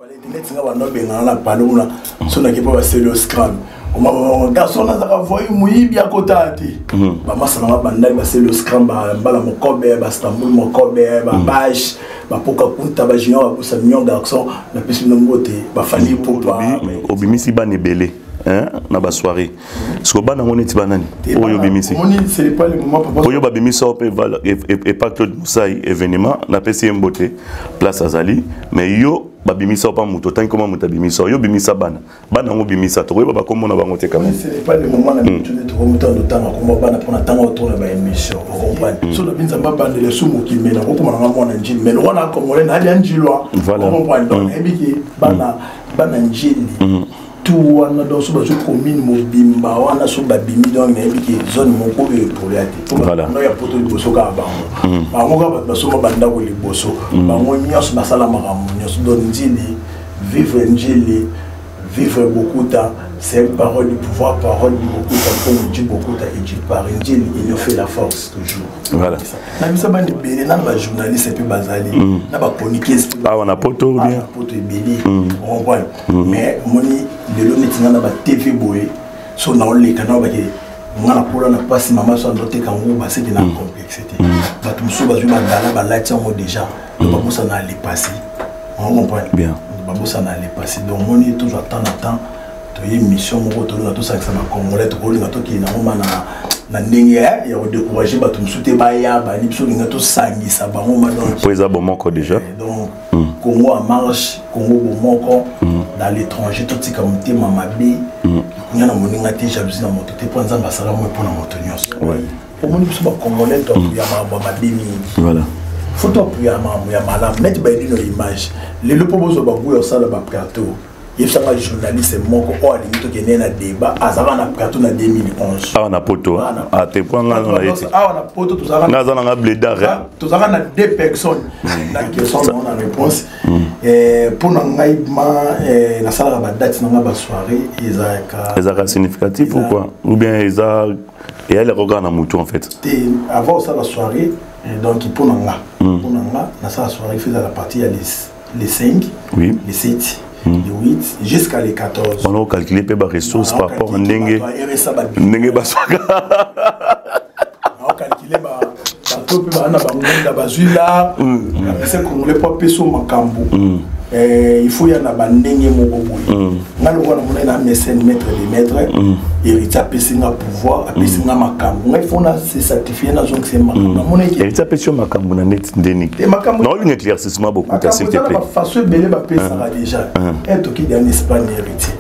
Neti nga banda obengana na palo kuna so nake mpo baseli yo scram garçon nazaka voyu moyibi akota te hmm. bamasa nanga bandali baseli yo scram bambala mokobe bastambul mokobe babashe bapoka kunta bajunior babusa mignon garçon napesi bino mbote bafali popa obimisi bana ebele na basoirée siko bana yango neti banani oyo obimisi oyo babimisi awa mpe epa claude musai événement napesi ye mbote place azali mais yo babimisa yo mpa moto otangi koma moto abimisa yo obimisa bana bana yango obimisa tokoyeba bakombo na bango te quand même ce n'est pas le moment na biso nde tokomotanga totanga kombo bana mpona ntango otona baémission ocomprendre so lobi nzambe abandela esu mokili mai nakokoma nanga mwana njili mais lokola na congolais nalia njilwa ocomprendre donc nayebi ke bana bana njili tout wana donc so bazwi commune mobimba wana so babimi donc nayebi ke zone moko oyo epolia te po ya poto liboso kaka bango mm. bango kaka bato basomba bandako liboso mm. bango nyonso basala makambo nyonso donc njili vivre njili vivre bokuta c'est une parole du pouvoir parole du bokuta comme du bokuta et du paris njili il nous fait la force toujours voilà na biso bana ebele na bajournaliste mpe bazali mm. na bachroniqueuse awa na poto bien poto ebele comprendre mm. mais omoni lelo neti nga na batv boye so naoleka nao bake nga nakola na mpasi mama so andoteka yango baseke na mm. complexe te mm. bato mosusu bazwi bagala balati yango déjà donc babosana le passé ocomprendre babosana le passé donc omoni tozwa temps na temps toye mission moko tolinga tosangisa bacongolais tokolinga tokende yango ma na ndenge ya kodécourage bato mosusu te baya bani biso olinga tosangisa bango ma donc eza bomoko déjà eh, donc mm. Congo en marche Congo bomoko mm. dans l'étranger totika motema mabe mm. likunya na moninga te jalousie na moto te mpo nzambe asala moi mpo na moto nyonso omoni biso bacongolais toapuya makambo ya mabe mingi voilà. fo toapuya makambo ya malamu neti bayebino image lelo mpo bozwa baguya osala baplateau yebisanga journaliste moko oyo alingi tokende na débat azalaka na plateau na 2011 awa na poto ate po nga na ye te awa na poto tozalaka nga aza nanga bledar ah, tozalaka na deux personnes hmm. na question na na réponse hmm. eh, mpo na ngai ma eh, nasalaka badate na ngai basoirée ezalaka ezalaka significatif ou quoi ou bien eza eyalaka kaka na motu en fait te avant osala soirée eh, donc mpo na nga hmm. mpo na nga nasala soirée fo ezala partie ya les 5 oui. les 7 mm. le 8 jusqu'à les 14 on a calculé mpe baressource par rapport ndenge ndenge baswaka calculé bato mpe baa na bangunda bazwi la apesa congolais mpo apesa makambo mm. eh, il faut ya na bandenge moko boye mm. nga lokola namonaki na mécène maître de maître mm. héritier apesi nga pouvoir apesi nga makambo ngai fo na se sacrifier nazongisa ye makambo namonaki héritier apesi yo makambo na neti ndeni naolinga éclaircissement bokuta s'il te plaît façon ebele bapesaka déjà e tokidi en espagne héritier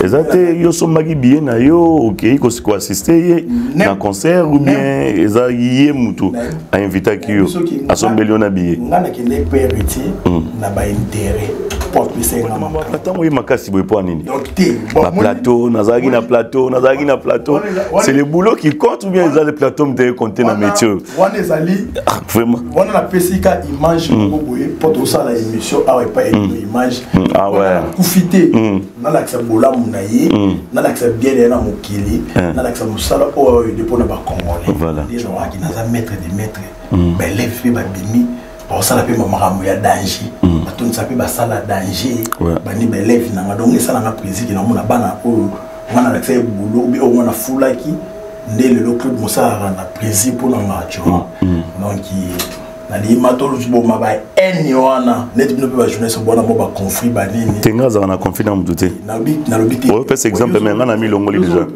eza te yo osombaki billet na yo okei koassiste ye na concert ou bien eza ye mutu ainvitaki yo asombeli yo na billet nga nakendaki mpe héritier na baintérêt mpo apesa ye nga ntango ye makasi boye mpo nini baplateau nazalaki na plateau nazalaki na plateau c'est le boulot qui compte ou bien eza le plateau moto ecompte na métier oyo wana ezali ah, vraiment wana napesi ka image moko mm. boye mpo tosala émission awa epai mm. image mm. ah nakufi te nalakisa bolamu na ye nalakisa bien na ye na mokili eh. nalakisa mosala oyo oyo nde mpo na bacongolais nde nazalaki naza maître de maître baélève mpe babimi bakosala mpe makambo ya danger mm. batondisa mpe basala danger bandi baelève nanga donc esalanga plaisir ke namona bana oyo nga nalakisa ye boulot obi oyo nga nafulaki nde lelo club mosalaka na plaisir mpo na nga tu vois mm, mm. donc nalima toloboma ba haine wana neti bino mpe bajournaliste bwana mo baconflit banini te nga azalaka na conflit na motu te nalobi te opesa exemple me nga na milongoli déjà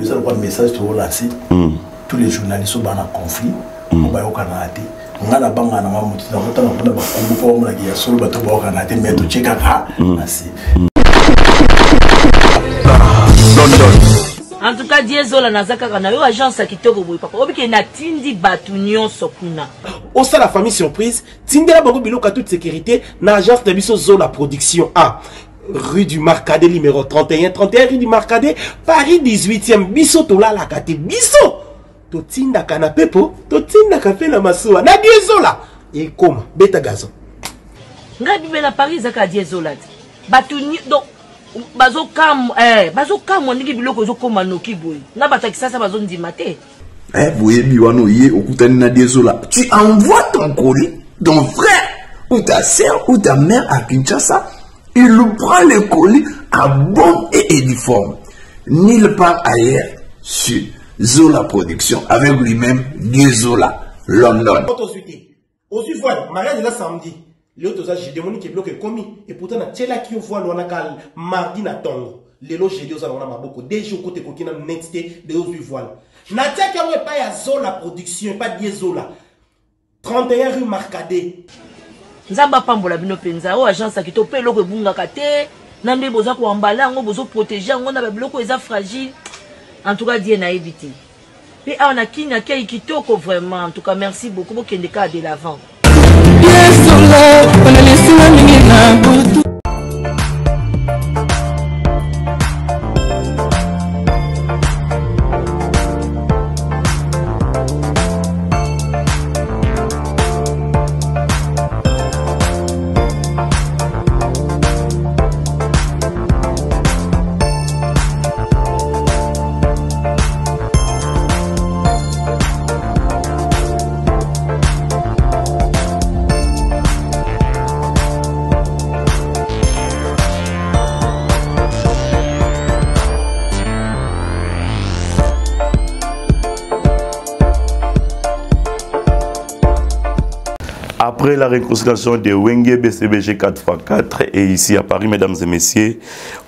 eza lokwa message toolance tous les journalistes oyo bana conflit mm. bayokanaka te nga na banga na nga motu nakotanga mpona bakombo mpo bamonaki ya solo bato bayokanaka te mais totie kaka mm. na se London. En tout cas, Diezola naza kaka na yo agence ya kitoko boye papa. Obike natindi bato nyonso kuna. Osala famille surprise, tindela bango biloko ya toute sécurité na agence na biso Zola Production A. Rue du Marcadet numéro 31 31 rue du Marcadet Paris 18e biso tolalaka te biso totindaka na pepo totindaka mpe na masuwa na Diezola ekoma beta gazon. Ngai bibe na Paris ezaka Diezola te. Bato donc bazokamwa eh, bazokamwa ndenge biloko ezokoma noki boye na bato ya kisasa bazondima te eh, boyebi wana oye okutani na Diezola tu envoies ton colis ton frère. Ou ta sœur ou ta mère à Kinshasa, il prend le colis à bon et uniforme. Nulle part ailleurs sur Zola Production, avec lui-même Zola, London. ozwi voile mariage eza samedi lelo toza jeudi omoni ke biloko ekomi et pourtant natielaki yo voile wana ka mardi na ntongo lelo jeudi oza nango na maboko deux jours kote ekoki nanu neti te lelo ozwi voile natiaki yango epai ya Zola Production, epai Die Zola, 31 rue Marcadet. Nzambe apambola bino mpenza. Oyo agence ya kitoko mpe eloko ebungaka te na nde boza koambala yango, bozoprotege yango na babiloko eza fragile. En tout cas die nayebi te mpe awa na kini akei kitoko vraiment. En tout cas merci beaucoup, bokende kaka de l'avant. Après la réconciliation de Wenge BCBG 4x4 et ici à Paris, mesdames et messieurs,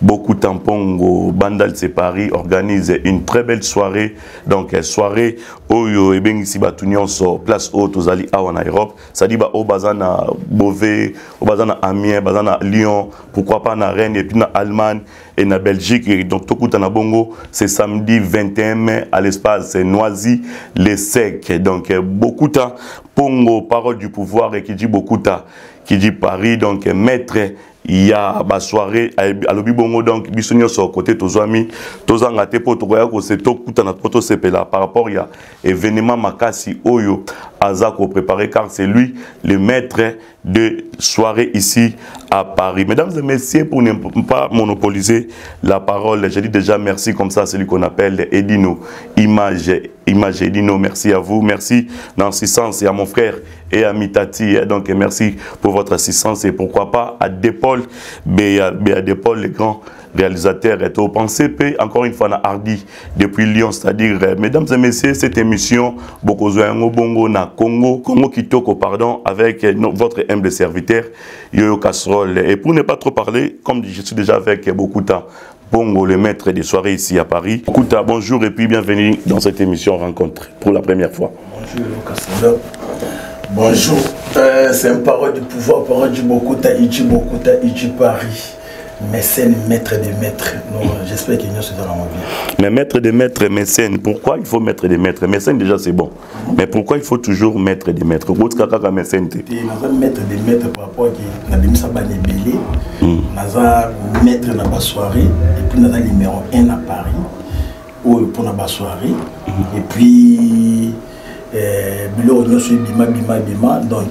beaucoup Tampongo, Bandal c'est Paris organise une très belle soirée. Donc soirée oyo ebengisi batu nyonso place oyo tozali awa na Europe, c'est-à-dire ba oyo baza na Beauvais, oyo baza na Amiens, baza na Lyon, pourquoi pas na Rennes et puis na Allemagne et na Belgique. Et donc tokuta na bongo, c'est samedi 21 mai à l'espace Noisy les Secs. Donc Bokuta Pongo, parole du pouvoir, et qui dit Bokuta, qui dit Paris, donc maître il y a ba soirée alobi bongo. Donc biso nyonso côté tozwami tozanga te po tokoya ko se tokuta na poto sepela par rapport ya événement makasi oyo aza ko préparer, car c'est lui le maître de soirée ici à Paris. Mesdames et messieurs, pour ne pas monopoliser la parole, je dis déjà merci comme ça à celui qu'on appelle Edino Image, Image Edino, merci à vous, merci dans l'assistance et à mon frère et à Mitati, donc merci pour votre assistance et pourquoi pas à Depol, Béa, Béa Depol, le grand réalisateur est au pensée P, encore une fois na Hardy depuis Lyon, c'est-à-dire mesdames et messieurs, cette émission Bokozo Yango Bongo na Congo, Congo Kitoko pardon, avec votre humble serviteur Yoyo Casserole. Et pour ne pas trop parler, comme je suis déjà avec Bokuta Bongo, le maître des soirées ici à Paris. Bokuta, bonjour et puis bienvenue dans cette émission Rencontre pour la première fois. Bonjour Yoyo Casserole. Bonjour, c'est un parole du pouvoir, parole du Bokuta, Ichi Bokuta, Ichi Paris. Mécène, maître des maîtres. Non, j'espère qu'il y a dans la vie. Mais maître des maîtres, mécène, pourquoi il faut maître des maîtres? Mécène, déjà, c'est bon. Mais pourquoi il faut toujours maître des maîtres? Pourquoi kaka mécène te? Naza maître des maîtres par rapport à qui n'a pas mis ça banébélé. Naza maître dans la soirée et puis naza numéro 1 à Paris. Ou pour la soirée. Et puis biloko nyonso ebima bima bima, donc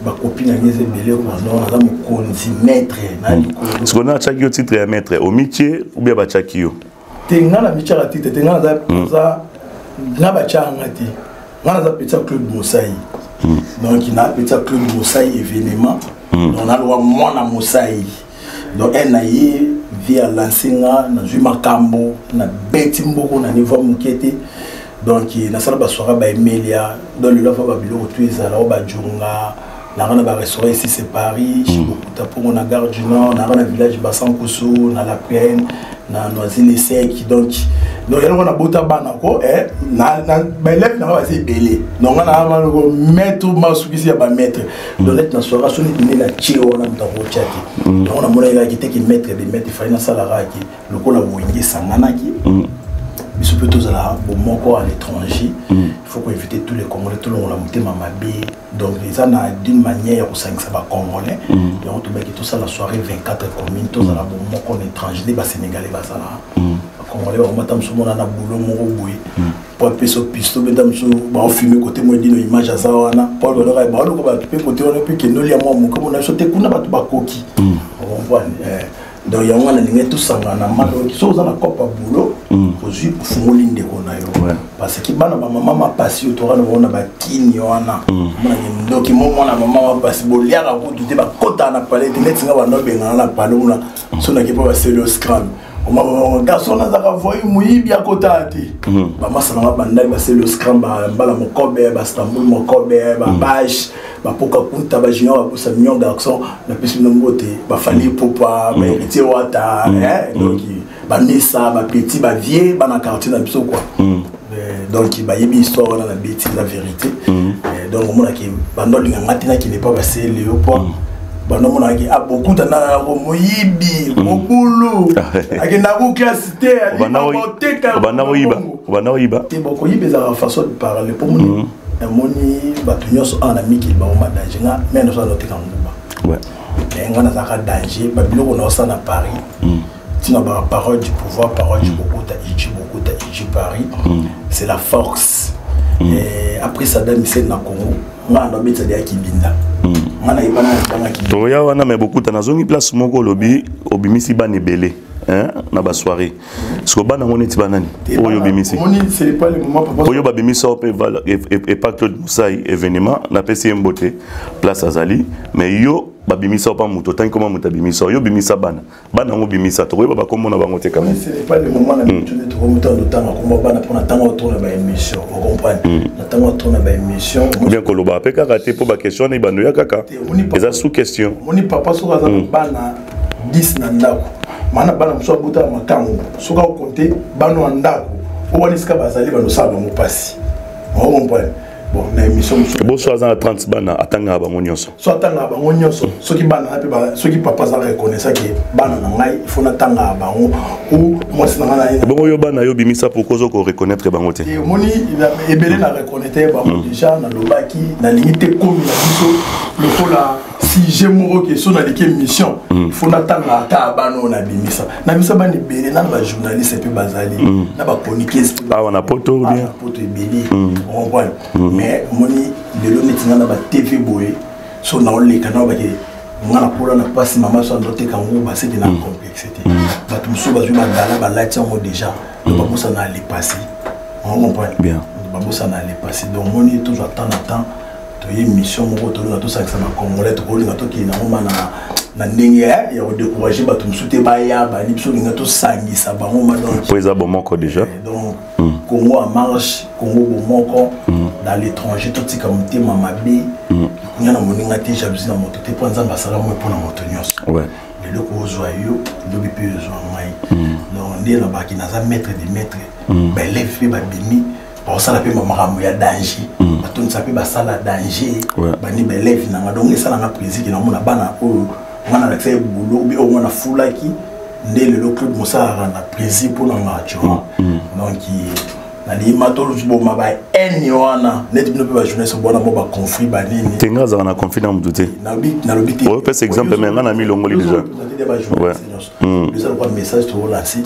bakopine yango eza ebele quoi. Donc naza mokonzi maître na likolo. Parce qu'on a atiaki yo titre ya maître au métier ou bien batiaki yo? Te, nga na mitiaka titre te, nga naza nga batiaka nga te, nga naza petit ya Claude Mosai. Donc na petit ya Claude Mosai événement. Donc naloba mwana Mosai. Donc elle na ye vie a lancé nga, nazwi makambo, na beti mboko na niveau moke te. Donc nasala ba soirée ba Emilia, donc lelo fa ba biloko tout ezala o ba djunga, na na ba restaurant ici c'est Paris, chez Bokuta Pongo na Gare du Nord, na na village Basankusu, na La Plaine, na Noisy-le-Sec. Donc donc yango na bota bana ko na na ba élève na ba c'est belé. Donc na na ko maître masukisi ya ba maître. Donc net na soirée soni ni na tio na mtako tchati. Donc na mona ki te ki maître de maître faina sala ki lokola wenge sanganaki. Biso peut tozala bon moko à l'étranger. Il faut qu'on évite tous les Congolais, tout le monde a monté mama B. Donc les a d'une manière au 5 ça va Congolais. Donc tout tout ça la soirée 24 communes, tous la bon moko en étranger, les Sénégalais ba ça là. Congolais ba matam so mona na boulot moko boye. Pour peso pisto mesdames so ba fumer côté moi dino image za wana. Paul ba ba ba ba pe côté wana pe ke nolia moi moko mona so te kuna ba ba koki. On comprend. Donc il y a un linge tout ça na malo qui so za na copa boulot. Ozwi, ofungoli ndeko na yo, parce que bana bamama mapasi oyo toka na bango na bakini wana, omonaki ndoki mo mwana mama mapasi, boliaka kutu te, bakotaka na pale te. Neti nga banda obengana na pale omona so nake mpo baseli oscram, garçon nazaka voyu, moyibi, akotaka te. Bamasalanga bandali baseli oscram, bambala mokobe, bastambul mokobe, babashe, bapoka kunta, bajunior, babusa mignon garçon, napesi bino mbote, bafali popa, bahéritier wata, donc bamisa, bapetit, bavie, bana quartier na biso quoi. Donc bayebi histoire wana na beti, la vérité. Donc omonaki bando olinganga te, nakende mpa basele yo po bando omonaki abokuta nanako moyibi, mobulu, akendako classe te. Obanda koyiba? Te, bokoyiba ezalaka façon de parler. Po moni namoni bato nyonso awa na mikili bakoma danger. Nga me nyonso anoteka nguba, nga nazalaka danger. Babiloko naosala na Paris, ntina ba parole du pouvoir, parole du Bokota Iji, Bokota Iji Paris, c'est la force. Et après Saddam Hussein na Congo, nga ndo betsa ya kibinda, nga na yebana na kibinda. Toya wana me Bokuta, nazongi place moko. Olobi obimisi bana ebele na basoirée. Siko bana yango neti banani oyo obimisi? Oyo babimisa mpe epa Claude Musai événement, napesi ye mbote place azali. Mais yo babimisa mpa moto otangi koma moto abimisa yo, obimisa bana. Bana yango obimisa, tokoyeba bakombo na bango te quand même? Ce n'est pas le moment na biso nde tokomota totanga kombo bana, mpona ntango otourne baémission, ocomprendre, na ntango otourne baémission. Bien, koloba mpe kaka te, mpo baquestion wana ebando ya kaka eza sous question. Omoni papa soki aza na bana 10 na ndako, mana bana mosusu abotaka makango, soki akokonte bana ya ndako oyo wana esika bazali, bandosala bango mpasi, ocomprendre. Bon, na émission mosusu. Boso aza na 30 bana, atangaka bango nyonso? So atangaka bango nyonso, soki bana na mpe, soki papa aza reconnaissant ke bana na ngai, il faut natangaka bango, ou mwasi na ngai na ye. Bongo yo, bana yo bimisa, pourquoi ozo koreconnaître bango te? Omoni, ebele na reconnaître bango déjà. Nalobaki nalingi te komi na biso lokola sujet moko ke so naleki émission, il faut natangaka ata bana oyo nabimisa. Nabimisa bana ebele, nana bajournaliste mpe bazali na bachroniqueuse. Awa na poto? Bien, poto ebele, comprendre. Mais omoni lelo neti nga na batv boye, so naoleka na bake nga nakola na mpasi, mama so andoteka ngo, baseke na complexe te. Bato mosusu bazwi bagala, balati yango déjà, donc babosana le passé, ocomprendre, babosana le passé. Donc omoni, tozwa temps na temps, toye mission moko, tolinga tosangisa bacongolais, tokolinga tokende yango ma na ndenge ya kodécourage bato mosusu te baya bani biso, olinga tosangisa bango ma. Donc po eza bomoko déjà. Donc Congo en marche, Congo bomoko. Dans l'étranger, totika motema mabe, likunya na moninga te, jalousie na moto te, mpo Nzambe asala moi mpo na moto nyonso. Lelo kozwa yo, lobi mpe ozwa ngai. Donc nde nabaki naza maître de maître, baélève mpe babimi, bakosala mpe makambo ya danger, batondisa mpe basala danger, bani baélève nanga. Donc esalanga plaisir ke namona bana oyo nga nalakisa ye boulot obi oyo nga nafulaki, nde lelo Claude mosalaka na plaisir mpo na nga, tu vois. Donc nalima toloboma bahaine wana neti bino mpe bajournaliste bona mo baconflit banini. Te, nga azalaka na conflit na motu te. Nalobi te. Opesa exemple, mais nga na milongoli déjà. Eza lokwa message toolance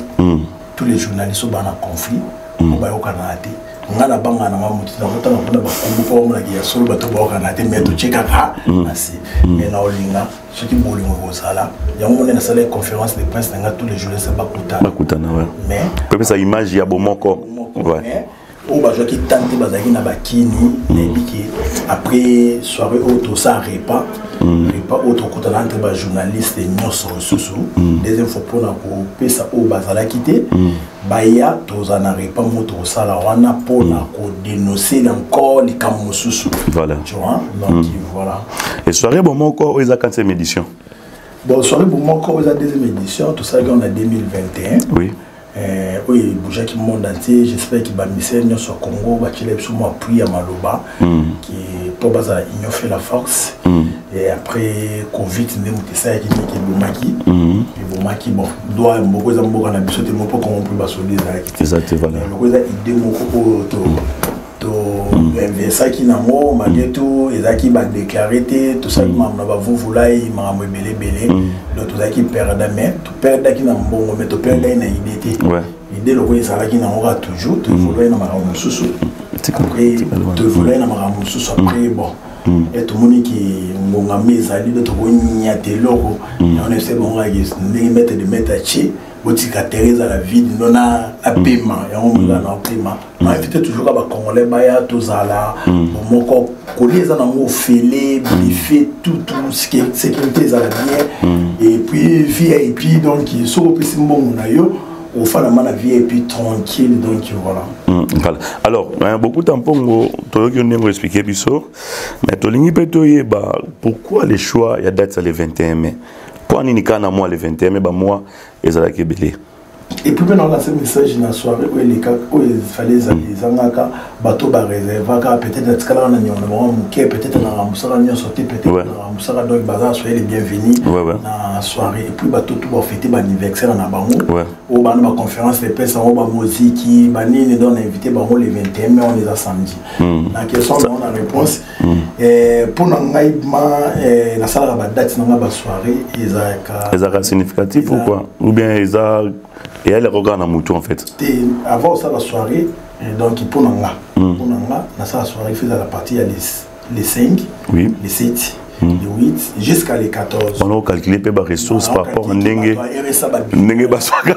tous les journalistes oyo bana conflit, oyo bayokana te. Nga na banga na nga motu nakotanga mpona bakombo, mpo bamonaki ya solo bato bayokana te, mais totie kaka na se. Mais na olinga soki bolingo kozala yango mone, nasala conférence de presse na nga, tous les journalistes bakutana. Bakutana, ouais. Mais kopesa image ya bomoko. Mais oyo bazwaki temps te, bazalaki na bakini. Nayebi ke après soirée oyo tosala repas oyo tokutana entre bajournaliste nyonso lisusu deuxième fois, mpona kopesa oyo bazalaki te baya, tozala na repas moko tokosala wana mpona kodénoncer encore likambo mosusu. Voilà. Tu vois, donc voilà. Et soirée bomoko oyo eza 4e édition? Bon, soirée bomoko oyo eza deuxième édition, tosalaki wana na 2021. Oyo ebougeaki monde entier. J'espère ke bamisere nyonso ya Congo batiela biso mwa appui ya maloba mpo bazala union fait la force. Et après Covid nde moto esalaki niki, ebomaki, ebomaki. Bon, droit ya mboka eza mboka na biso te, mpo Congo mpe basoli ezalaki te. Eza te, voilà. Loko eza idée moko oyo to toinvestaki nango, malgré tout ezalaki badéclaré te. Tosalaki makambo na bavuvulai, makambo ebele ebele. Donc tozalaki perda, mais toperdaki na mbongo, mais toperdaki na idée te. Idée lokola ezalaki nango kaka toujours, toévoluaki na makambo mosusu après, toévoluaki na makambo mosusu après. Bon. E tomoni ke ngonga mpe ezali do tokonyata eloko yango na ese bongaki ndenge maître de maître atie botika terre ezala vide ndo na apema yango mozala na opema. Na invité toujours ka bacongolais baya, tozala bomoko, kolia eza nango ofele, buffet, tout tout, sécurité ezala bien et puis VIP. Donc soki opesi mbongo na yo, ofandama na VIP tranquille, donc voilà. Voilà. Alors, hein, beaucoup tampongo toyoki ndenge expliquer biso, mais tolingi mpe toyeba pourquoi les choix ya date ya le 21 mai. Mpo nini kaka na mois le 21 mai? Bamois ezalaki ebele. Et puis mpe naolance message na soirée oyo eleka, oyo efale ezali ezangaka bato bareservaka. Peut-être natikalaka na niongo na bango moke, peut-être naka mosala nyonso te, peut-être naka mosala. Donc baza, soyez les bienvenus na soirée. Et puis bato tu bafete baanniversaire na bango, oyo bana baconférence epesa yango, bamoziki banini, donc na invité bango le 21 mai, on eza samedi. Na question nango na réponse, mpo na ngai ma nasalaka badate na ngai, basoirée ezalaka Ezalaka significatif ou quoi, ou bien eza eyalaka kaka na mutu en fait? Te, avant osala soirée, donc mpo na nga nasala soirée faut ezala partie ya les 5, les 7, le 8 jusqu'à les 14. Wana ocalcule mpe baressource par rapport ndenge baswaka.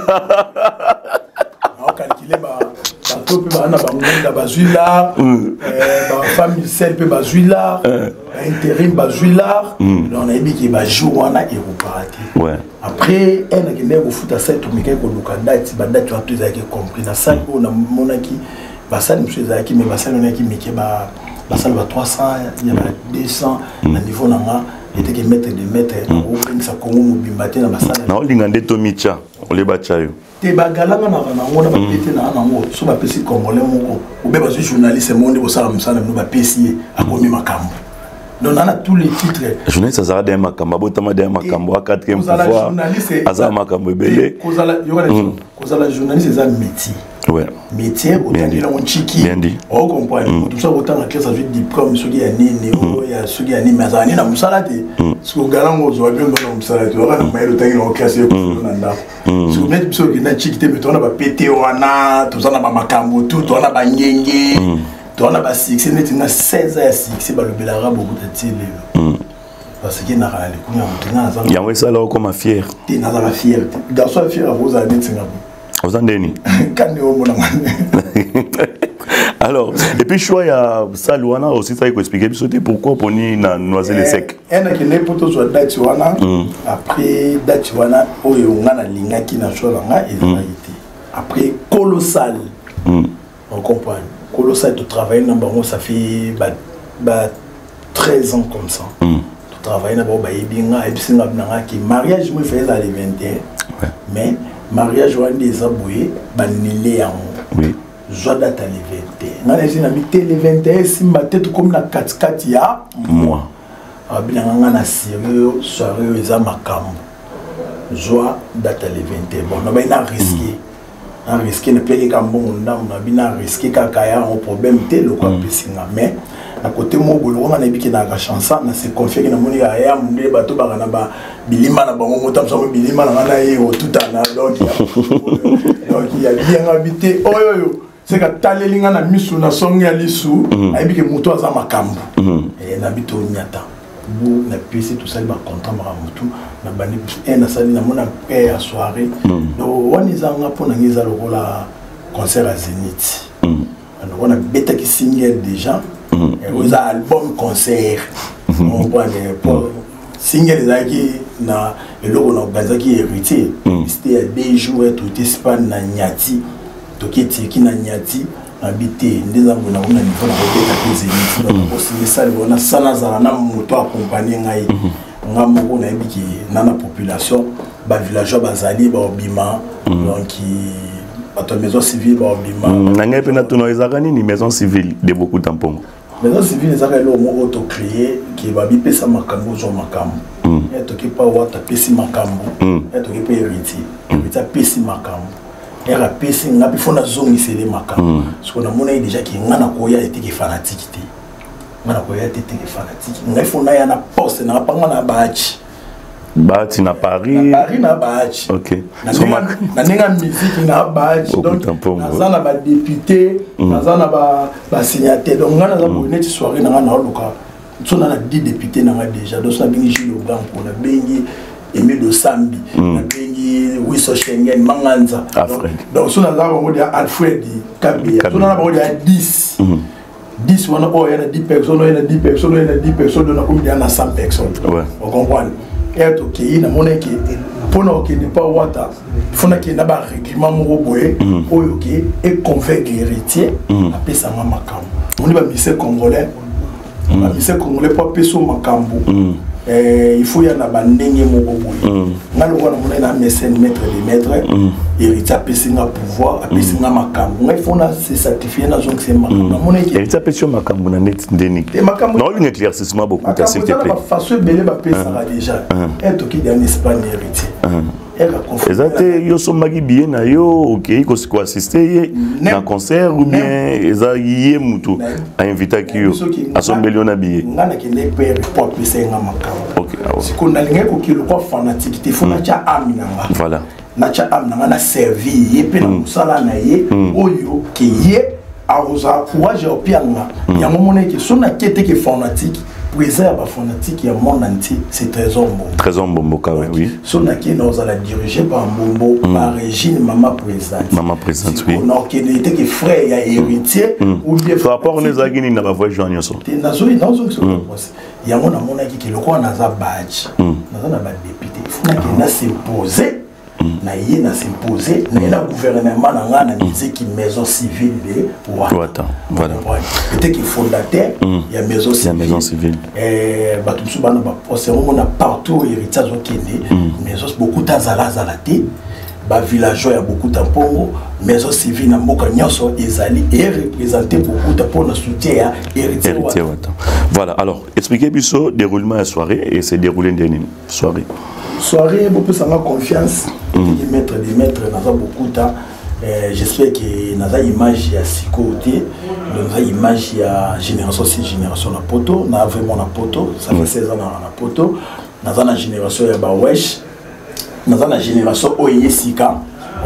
Naocalcule bato mpe baa na bangunda bazwi lar, bafamille sel mpe bazwi lar, baintérim bazwi lar. Donc nayebi ke bajour wana ekopara te. Après un nakendaki kofuta sale, tomekaki koluka date, badate wana to ezalaki compris na sale oyo namonaki. Basale mosusu ezalaki, mais basale wana ezalaki mike, basale ba 300 ya ba 200. Na niveau na nga eteke maître de maître, okobengisa Kongo mobimba te na basala. Naolinga nde tomitya oleba tya yo. Te, bagalanga naka nango na bapete na nango. So bapesi congolais moko obe bazwi journaliste moko nde kosala mosala na bino, bapesi ye, akomi makambo. Donc nana tous les titres. Journaliste azalaka deya makambo, abotama deya makambo, a quatrième pouvoir aza makambo ebele. Kozala journaliste eza métier. Métier otangi nango ntiki, ocomprendre. Moto mosusu akotanga classe, azwi diplôme soki ya nini, ya soki ya nini, mais azala nini na mosala te. Soki ogalango ozwa bio ndo na mosala te, waka na mayele otangi nango classe, yo na ndako. Soki neti biso okenda ntiki te, me toza na bapete wana, toza na bamakambo tu, toza na bangenge, toza na basuccès. Neti nga 16 ans ya succès, balobelaka bokuta ti lelo, parce que naka na likunya ya moto nga naza. Yango esala okoma fier? Te, nazala fier te. Garçon ya fier akozala neti nga bo. Oza ndeni? Kandi omonanga. Alors, et puis choix ya salle wana aussi, ça koexpliquer biso te pourquoi poni na Noisy le Sec? Nakende mpo tozwa date wana. Après date wana oyo nga nalingaki na choix na nga ezalaki te. Après colossal, on comprend, colossal totravaille na bango, ça fait ba 13 ans comme ça totravaille na bango. Bayebi nga, ayebisi nga na nga ke mariage mo efai ezala le 21, mais mariage wana nde eza boye, banile yango. Zwa date ya le 21. Nga na esi na bi te, le 21 esimba te, tokomi na katikati ya mois. Abinanga nga na sérieux, soirée oyo eza makambo, zwa date ya le 21. Bon, nabai na risque, na risque, napeki ka mbongo ndambo na bi na risque kaka yango, problème te loko apesi nga. Mais na kote moko boye, lokonga nayebi ke naka chansa na se confie ke namoni kaka ya munde bato baka na bilima na bango, moto mosango bilima na nga na ye otutana. Donc ya bianga bi te oyo oyo seka taleli nga na misu na songe ya lisu, ayebi ke moto aza makambo na bi tonyata bu napesi, tosali bacontrat, makambo tu na bandi nasali namona pré ya soirée. Donc wana eza nga, mpo na nga eza lokola concert ya Zénith. Donc wana betaki single déjà, oyo eza album concert. Comprendre, single ezalaki na eloko na organisaki Héritier, c'était ya 2 jours, tote span na Nyati, toke Turki na Nyati. Nabi te nde eza boye, nakomi na niveau na kobeta mpe Zénith. Donc nakosinga esali wana sana azala na moto accompagne ngai. Nga moko nayebi ke na population, bavillageois bazali baobima, donc bato ya maison civile baobima. Na ngai mpe natuna, ezalaka nini maison civile de Bokuta Mpongo? Maison civile ezaka eloko moko tocréer ke babipesa makambo, ozwa makambo. Ya toki mpa wata apesi makambo, ya toki mpe Héritier, Héritier apesi makambo, ere apesi nga mpe fo nazongisele makambo. Siko namonaki déjà ke nga nakoya eteke fanatique te, nga nakoya te eteke fanatique. Ngai fo naya na poste na panga na bachi. Bahati na Paris? Na Paris na bachi. Na ndenge ya musique na bachi. Donc naza na badéputé, naza na basignataire. Donc ngai naza boye neti soirée na ngai naoluka. So na na 10 député na nga déjà, donc so nabengi Jules Oganko, nabengi Emile Dosambi, nabengi Wiso Schengen Manganza. Donc so naza bango dia Alfred Kabia, so na bango dia 10 10 wana, oyo ya na 10 personnes, oyo ya na 10 personnes, oyo ya na 10 personnes, donc nakomi dia na 100 personnes. Ocomprendre? Ere tokei, namonaki mpona kokende mpa Wata, fo nakende na barèglement moko boye oyo ke econvaincre Héritier apesanga makambo. Moni bamusiciens congolais, bamusiciens congolais, mpo apesa makambo, il faut ya na bandenge moko boye. Nga lokola namoni na mécène, maître de maître, Héritier apesi nga pouvoir, apesi nga makambo, ngai faut na se sacrifier, nazongisa makambo. Namonaki Héritier apesi yo makambo na neti ndeni? Naolinga éclaircissement beaucoup, s'il te plaît. Bafaçon ebele bapesaka déjà. E tokidi en Espagne, Héritier. Eza te yo osombaki billet na yo, okei koassiste ye na concert, ou bien eza ye mutu ainvitaki yo, asombeli yo na billet? Nga nakende pere po apesa ye nga makambo. Sikoyo nalingaki kokende lokwa fanatique te, faut natya âme na nga. Natya âme na nga, na servir ye mpe na mosala na ye oyo ke ye akozala courage ya opianga yango. Moneke so nakie te ke fanatique présent ya bafanatique ya monde entier, c'est Trésor Mbombo. Trésor Mbombo kawe, oui. So nakei na ozala dirigé par Mbombo, par Régine, mama présidente. Mama présidente, oui. Nakokende te ke frère ya Héritier ou bien Rapport wana ezalaki nini na bavoyage wana nyonso? Te, nazoi nazongisa yango. Namonaki ke lokola naza badge, naza na badéputé, faut nakende na s'impose na ye, na s'impose na ye na gouvernement na ngai na miziki, maison civile de Wata. Voilà. Eteki fondateur ya maison. Ya maison civile. Bato mosusu bana baposte yango, mona partout Héritier azokende, maison Bokuta azala azala te, bavillageois ya Bokuta Mpongo, maison civile na mboka nyonso ezali ereprésente Bokuta mpona soutien ya Héritier. Héritier Wata. Voilà, alors expliquez biso déroulement ya soirée et s'est déroulé ndenge nini soirée? Soirée, bopesanga confiance. Eteki maître de maître, naza Bokuta. J'espère que naza image ya sikoyo te, naza image ya génération si génération na poto, na vraiment na poto, ça fait 16 ans na poto. Naza na génération ya bawesh, naza na génération oyo eye sika,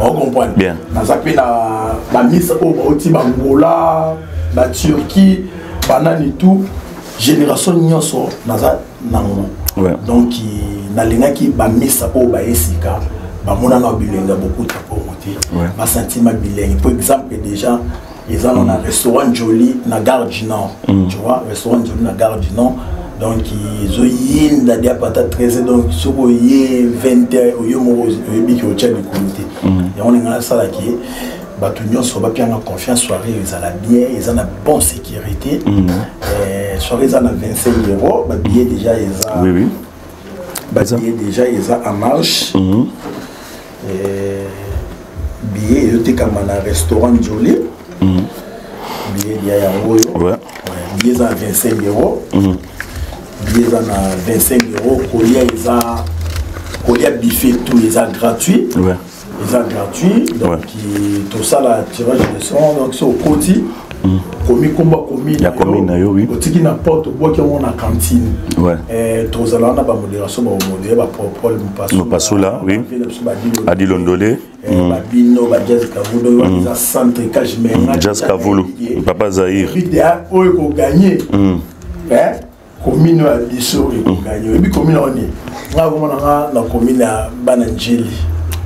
ocomprendre? Naza mpe na bamisa oyo bauti Bangola, Baturquie, banani, tout génération nyonso naza nango. Donc nalingaki bamisa oyo baye sika bamonana bilenge ya Bokuta Mpongo te, basantima bilenge. Po exemple déjà eza na restaurant Joli na Gare du Nord, tu vois, restaurant Joli na Gare du Nord. Donc ezoyinda dia pata 13, donc soki oye 20 heures, oye moko oyebiki otya likolo te. Yango ndenge nasalaki, bato nyonso bapianga confiance. Soirée ezala bien, eza na bonne sécurité. Soirée eza na 25 euros, babillet déjà eza. Oui, oui. Babillet déjà eza en marche. Billet ezotekama na restaurant Joli. Billet lia yango oyo. Billet eza na 25 euros. Billet eza na 25 euros. Kolia eza kolia, buffet tout eza gratuit. Eza gratuit. Donc tosala tirage de sort. Donc so okoti, komi komba komi Ya commune na yo, oui. Otiki na porte, obwaki yango na cantine. Tozala wana bamodération, bamodéré bapropole. Mopasula, oui. Adi Londolé. Babino bajazz Kavulu oyo wana eza centre cage. Jazz Kavulu, Papa Zahir. Oyo ekoganye commune oyo ya biso, ekoganye. Oyebi commune wani nga komona nga na commune ya bana Njeli.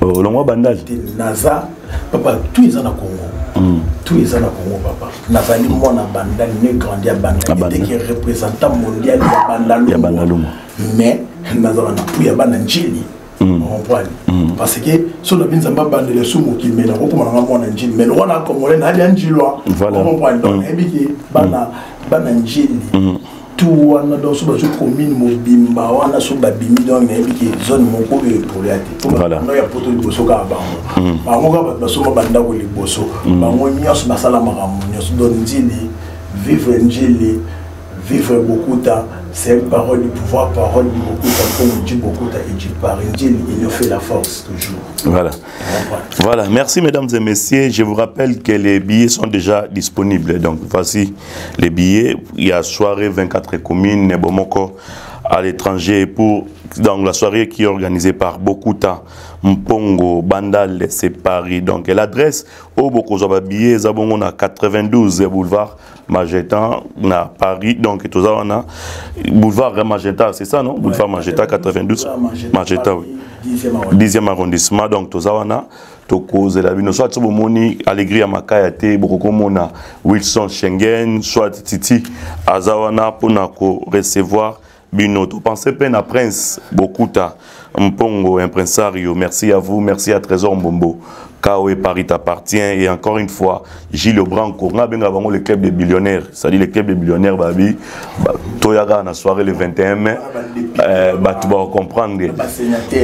Olongwa Bandali? Naza papa, tout eza na Congo, tout eza na Congo papa. Nazali mwana Bandali, né grandi ya Bandali, eteke représentant mondial ya Bandalungwa, mais nazala na pu ya bana Njeli, comprendre? Parce que so lobi Nzambe abandela so mokili, me nakokoma nanga mwana Njili, mais lokola na congolais nayali ya Njilwa, comprendre? Donc nayebi ke bana Njili tout wana, donc so bazwi commune mobimba wana, so babimi, donc nayebi ke zone moko oyo epolia te po ya poto liboso kaka bango, bango kaka bato basomba bandako liboso, bango nyonso basala makambo nyonso. Donc Njili, vivre Njili, vivre Bokuta, c'est une parole du pouvoir, parole du Bokuta, comme du Bokuta et du Paris. Njili, il nous fait la force toujours. Voilà. Voilà, merci mesdames et messieurs. Je vous rappelle que les billets sont déjà disponibles. Donc voici les billets. Il y a soirée 24 communes, Bomoko. à l'étranger pour donc la soirée qui est organisée par Bokuta Mpongo Bandal c'est Paris donc l'adresse au bokozwa ba billet eza bongo na 92 boulevard Magenta na Paris donc toza wana boulevard Magenta c'est ça non boulevard Magenta 92 Magenta oui 10e arrondissement donc toza wana tokozela bino soit bomoni allegri ya makaya te bokokomona Wilson Schengen soit Titi aza wana mpona ko recevoir bino topense mpe na prince bokuta mpongo impresario merci à vous merci à trésor mbombo Kawe Paris t'appartient et encore une fois Gilles Branco nga benga bango le club des billionnaires c'est-à-dire le club des billionnaires babi ba, toyaka na soirée le 21 mai euh, bato ba comprendre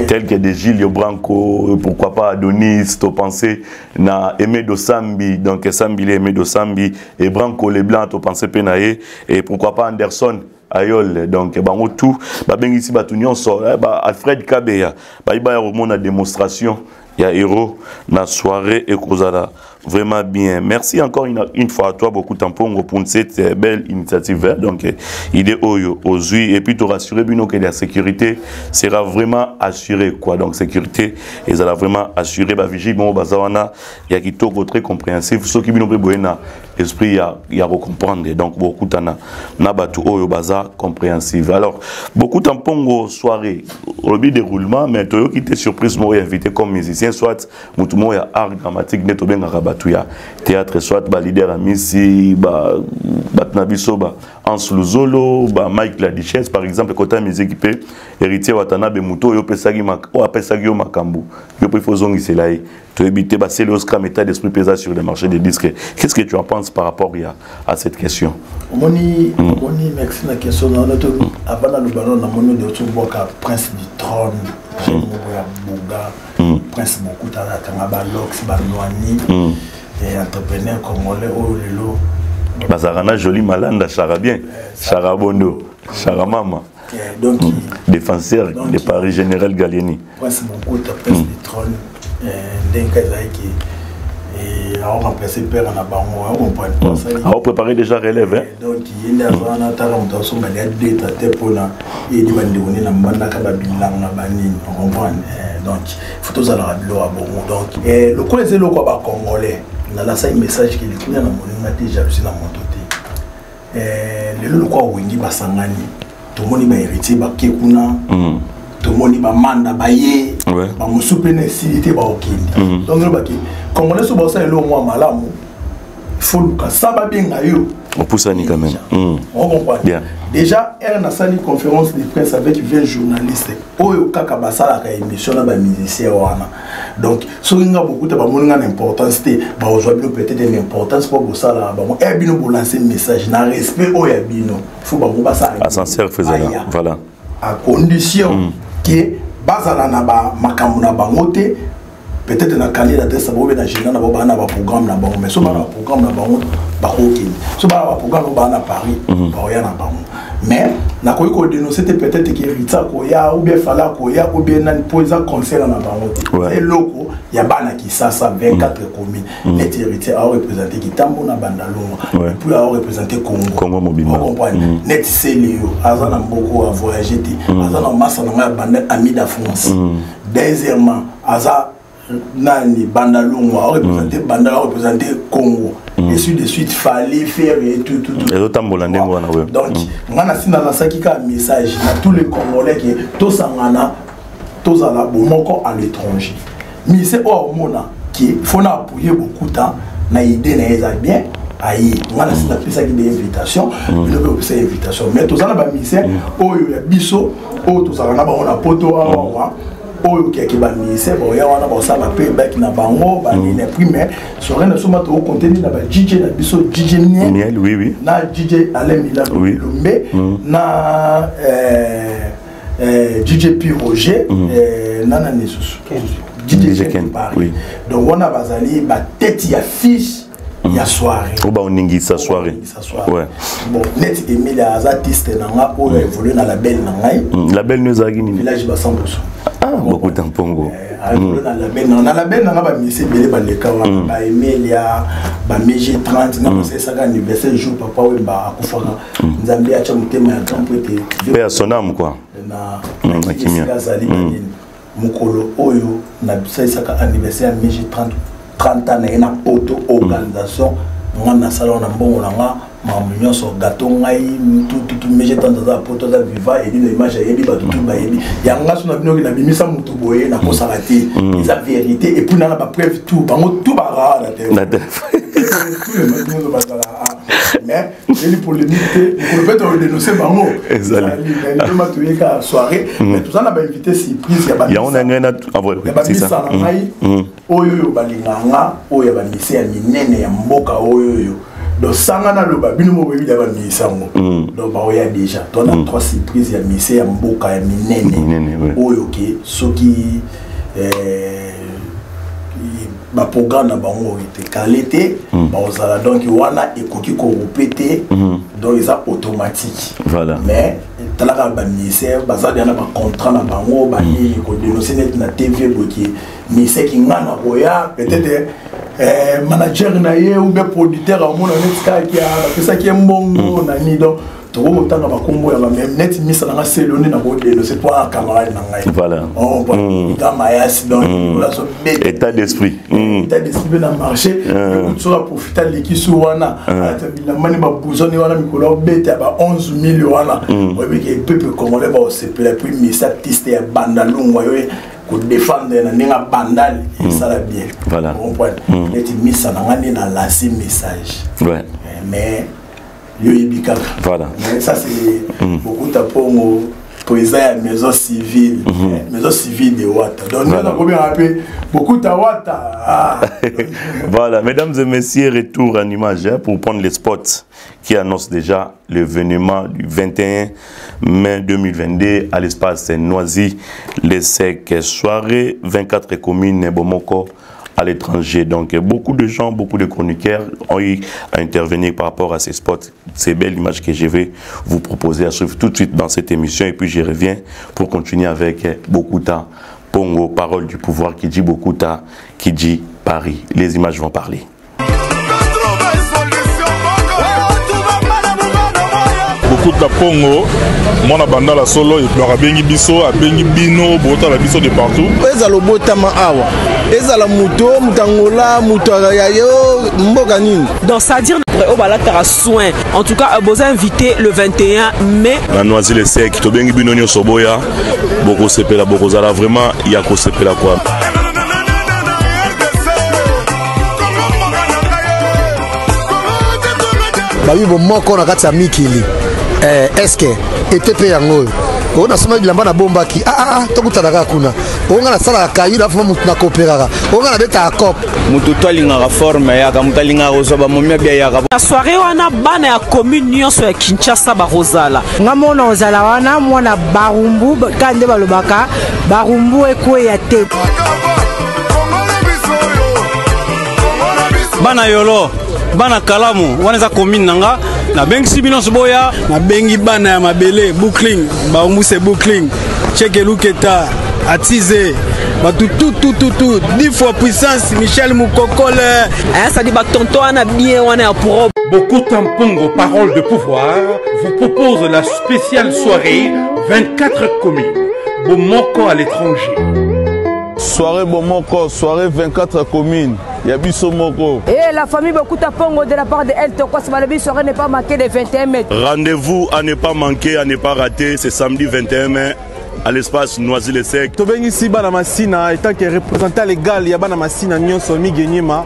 tel que des Gilles Branco pourquoi pas Adonis to penser na Aimé Sambi donc Sambi Aimé Sambi et Branco Leblanc to penser pe na ye et pourquoi pas Anderson ayol donc bango tout babengisi bato nyonso eh, ba alfred kabeya bayi baya komona démonstration ya héros na soirée ekozala vraiment bien merci encore une, une fois à toi beaucoup tampongo pour cette euh, belle initiative hein. donc euh, idée oyo ozui et puis te rassurer bino que la sécurité sera vraiment assurée quoi donc sécurité ezala vraiment assurée ba vigile bon baza wana ya kitoko très compréhensif soki bino mpe boye na esprit ya, ya kocomprendre donc bokutana na bato oyo baza compréhensive alors bokuta mpongo soirée olobi déroulement mais toyoki te surprise moko ya invité comme musicien soit motu moko ya art dramatique nde tobengaka bato ya théâtre soit baleader ya misi bato na biso ba Hans Luzolo ba Mike la Duchesse par exemple kota musique mpe héritier Watanabe motu oyo opesaki oyo apesaki yo makambo yo mpe faut ozongisela ye toyebi te baseli oscram état d'esprit mpe eza sur le marché des disques qu'est-ce que tu en penses par rapport ya à cette question omoni mm. omoni merci na question na wana to avant naloba nano namoni ode otobwaka prince du trône mm. moko ya boga mm. prince bokuta akanga balox banoani mm. entrepreneur congolais oyo lelo bazalaka na joli malanda chara bien eh, chara bondo chara mama eh, donc mm. défenseur de paris général gallieni prince mokuta prince mm. du trône eh, ndenge ezalaki aoremplace père na bango aocomprendre aopréparé déjà relève hein? donc ye nde aza wana tala moto asomba lia deta te mpona eyedi bandeko nde na mbandaka babilanga banini ocomprendre donc fo tozalaka biloko ya bongo donc lokola eza eloko ya bacongolais nalasaki message ke likunya na moninga te jalousie na moto te Eh, lelo lokola wengi basangani tomoni bahéritier bake kuna mm. tomoni bamanda baye bamosusu mpe na esili te baokende mm. donc elobaki congolais so baosala eloko mwa malamu faut luka sa babenga yo opusani quand même mm. on comprend yeah. déjà r nasali conférence de presse avec 20 journalistes oyo kaka basalaka émission na bamusicien wana donc soki nga bokuta bamoni nga na importance te bakozwa bino peut-être na importance mpo bosalaka bango e bino bolance message na respect oyo ya bino fo bango basala ascenseur fezala voilà à condition mm. ke bazala na makambo na bango te peut-être na carnet d'adresse na bango mpe na agenda na bango baa na baprogramme na bango mais so baa na baprogramme na bango bakokende so baa na baprogramme baa na paris mhm. bakoya na bango mais nakoki kodenonce te peut-être ke ritsa akoya ou bien fala akoya ou bien nani mpo eza concert na bango te eloko ya bana kisasa 24 mm. commune mm. neti héritier aorepresente kitambo na bandalungwa epuis aorepresente congo congo mobimba ocomprendre mm. neti selio aza na mboko avoyage te aza na masa na ngai ya banda amida france deuxièmement aza nani bandalungwa arepresente mm. bandala arepresente congo mm. et suite de suite fali faire et tout tout tout ezotambola ndenge wana we donc mm. nga nasi nalasaki kaka message na tous les congolais ke tosangana tozala bomoko à l'étranger mise oyo omona ke fo na appuye bokuta na idée na ye eza bien aye nga nasi napesaki de invitation bino mpe opesa invitation mais toza na bamusicien oyo ya biso oyo tozalaka na bango na poto awawa oyo keke bamusicien baoya wana baosala baplayback na bango banini mm. puis mais soirée na biso ma tokokonte nde na ba dj na biso dj miel oui, oui. na dj alain milano oui. lombe mm. na euh, euh, dj p roger mm. euh, na nani lisusu dj ken Paris oui. donc wana bazali batete ya fiche mm. ya soirée oyo baoningisa soirée ouais. bon neti emile aza artiste na nga oyo mm. évolue na label na ngai mm. label no ezalaki nini village ba 100 ah. Ah, Bokuta Mpongo. Na label na label nanga bamisi ebele baleka wana, baemelia, bameje 30 nga basalisaka anniversaire jour Papa Wemba akufaka. Nzambe atya motema ya grand po ete Paix à son âme, quoi. Na esika azali banini. Mokolo oyo nasalisaka anniversaire ya meje 30, 30 ans na ye na Poto, organisation nga nasala na mbongo na nga, makambo nyonso, gato ngai tututu. Meje 30 aza Poto, aza viva, ebi na image, ayebi bato tu bayebi yanga. So na bino oki nabimisa motu boye, nakosaka te, eza vérité. Et puis na bapreuve, tout bango tout bakaa na téléphone bazala, mais eli polémique te. Mokolo mpe todénonce bango ezalima, toyeka soirée, mais toza na bainvité surprise ya Yango na ngai na bamisa na ngai oyo oyo balingaka nga, oyo ya bamise ya minene ya mboka oyo oyo. Donc sanga naloba, bino mo boyebi ya bamisa yango. Donc baoya déjà, to na trois surprise ya mise ya mboka ya minene oyo ke soki baprogramme na bango etekale te, bakozala. Donc wana ekoki koroupe te, donc eza automatique. Mais talaka, baministère baza deya na bacontrat na bango, banini kodénonce neti na TV boki ministère ki nga na koya, peut-être manager na ye ou bien producteur amona neti kaka bapesaki ye mbongo na nini. Donc tokoki kotanga bakombo ya bameme neti misa nanga selo nde nakodénonce mpo a camarade na ngai ga mayasi. Donc État d'esprit. État d'esprit mpe na marché, soki aprofite aleki su wana, alata bilamba nde babuzoni wana, mikolo abeta ya ba 11 000 wana, oyebiki peuple congolais baosepela. Puis misa artiste ya Bandalungwa yo kodéfendre na ndenge abandali esala bien. Comprendre neti misa na nga nde na lance message, mais yo yebi kaka. Mais ça, c'est Bokuta Pongo, président ya maison civile, maison civile de Wata. Donc nde nakobengaka mpe Bokuta Wata. Ah. Voilà, mesdames et messieurs, retour en image, hein, pour prendre les spots qui annoncent déjà l'événement du 21 mai 2022 à l'espace Noisy, les Secs, soirée 24 communes Bomoko à l'étranger. Donc beaucoup de gens, beaucoup de chroniqueurs ont eu à intervenir par rapport à ces spots, ces belles images que je vais vous proposer à suivre tout de suite dans cette émission. Et puis je reviens pour continuer avec Bokuta Pongo, parole du pouvoir qui dit Bokuta, qui dit Paris. Les images vont parler. Bokuta Pongo, mwana Bandala solo eplora, abengi biso, abengi bino botala biso de partout. Ezala obotama awa, ezala moto moto Angola, moto ya yo mboka nini. Donc c'est-à-dire oyo balataka soin. En tout cas, boza invité le 21 mai. Na Noisy le Sec, tobengi bino nyonso, boya, bokosepela, bokozala vraiment ya kosepela kwa. Babi bomoko na kati ya mikili, eske ete mpe yango oyo oyo nasomaki bilamba nabombaki. Ah, ah, ah, tokutana kaka kuna. Oyo nga nasalaka kayu nafuma, motu nakoperaka, oyo nga nabetaka cope. Motu to alingaka forme ayaka, moto alingaka kozwa bamomi abi ayaka. Na soirée wana, bana ya commune nyonso ya Kinshasa bakozala. Nga mona ozala wana mwana Barumbu, ka nde balobaka Barumbu ekweya te. Bana Yolo, bana Kalamu, wana eza commune na nga, nabengisi bino nyonso boya. Nabengi bana ya mabele Brooklyn, Barumbu Brooklyn, Cheke Luketa atize bato tout tout tout tout, 10 fois puissance Michel Mukokole. C'est-à-dire batonto wana bien wana ya propre. Bokuta Mpongo, parole de pouvoir, vous propose la spéciale soirée 24 communes, Bomoko à l'étranger. Soirée Bomoko, soirée 24 communes, ya biso moko. Et la famille Bokuta Pongo de la part de El Tokos balobi soirée ne pas manquer de 21 mai. Rendez-vous à ne pas manquer, à ne pas rater, c'est samedi 21 mai à l'espace Noisy-le-Sec. Tobengisi bana Masina, étant que représentant légal ya bana Masina nyonso, Migeniema,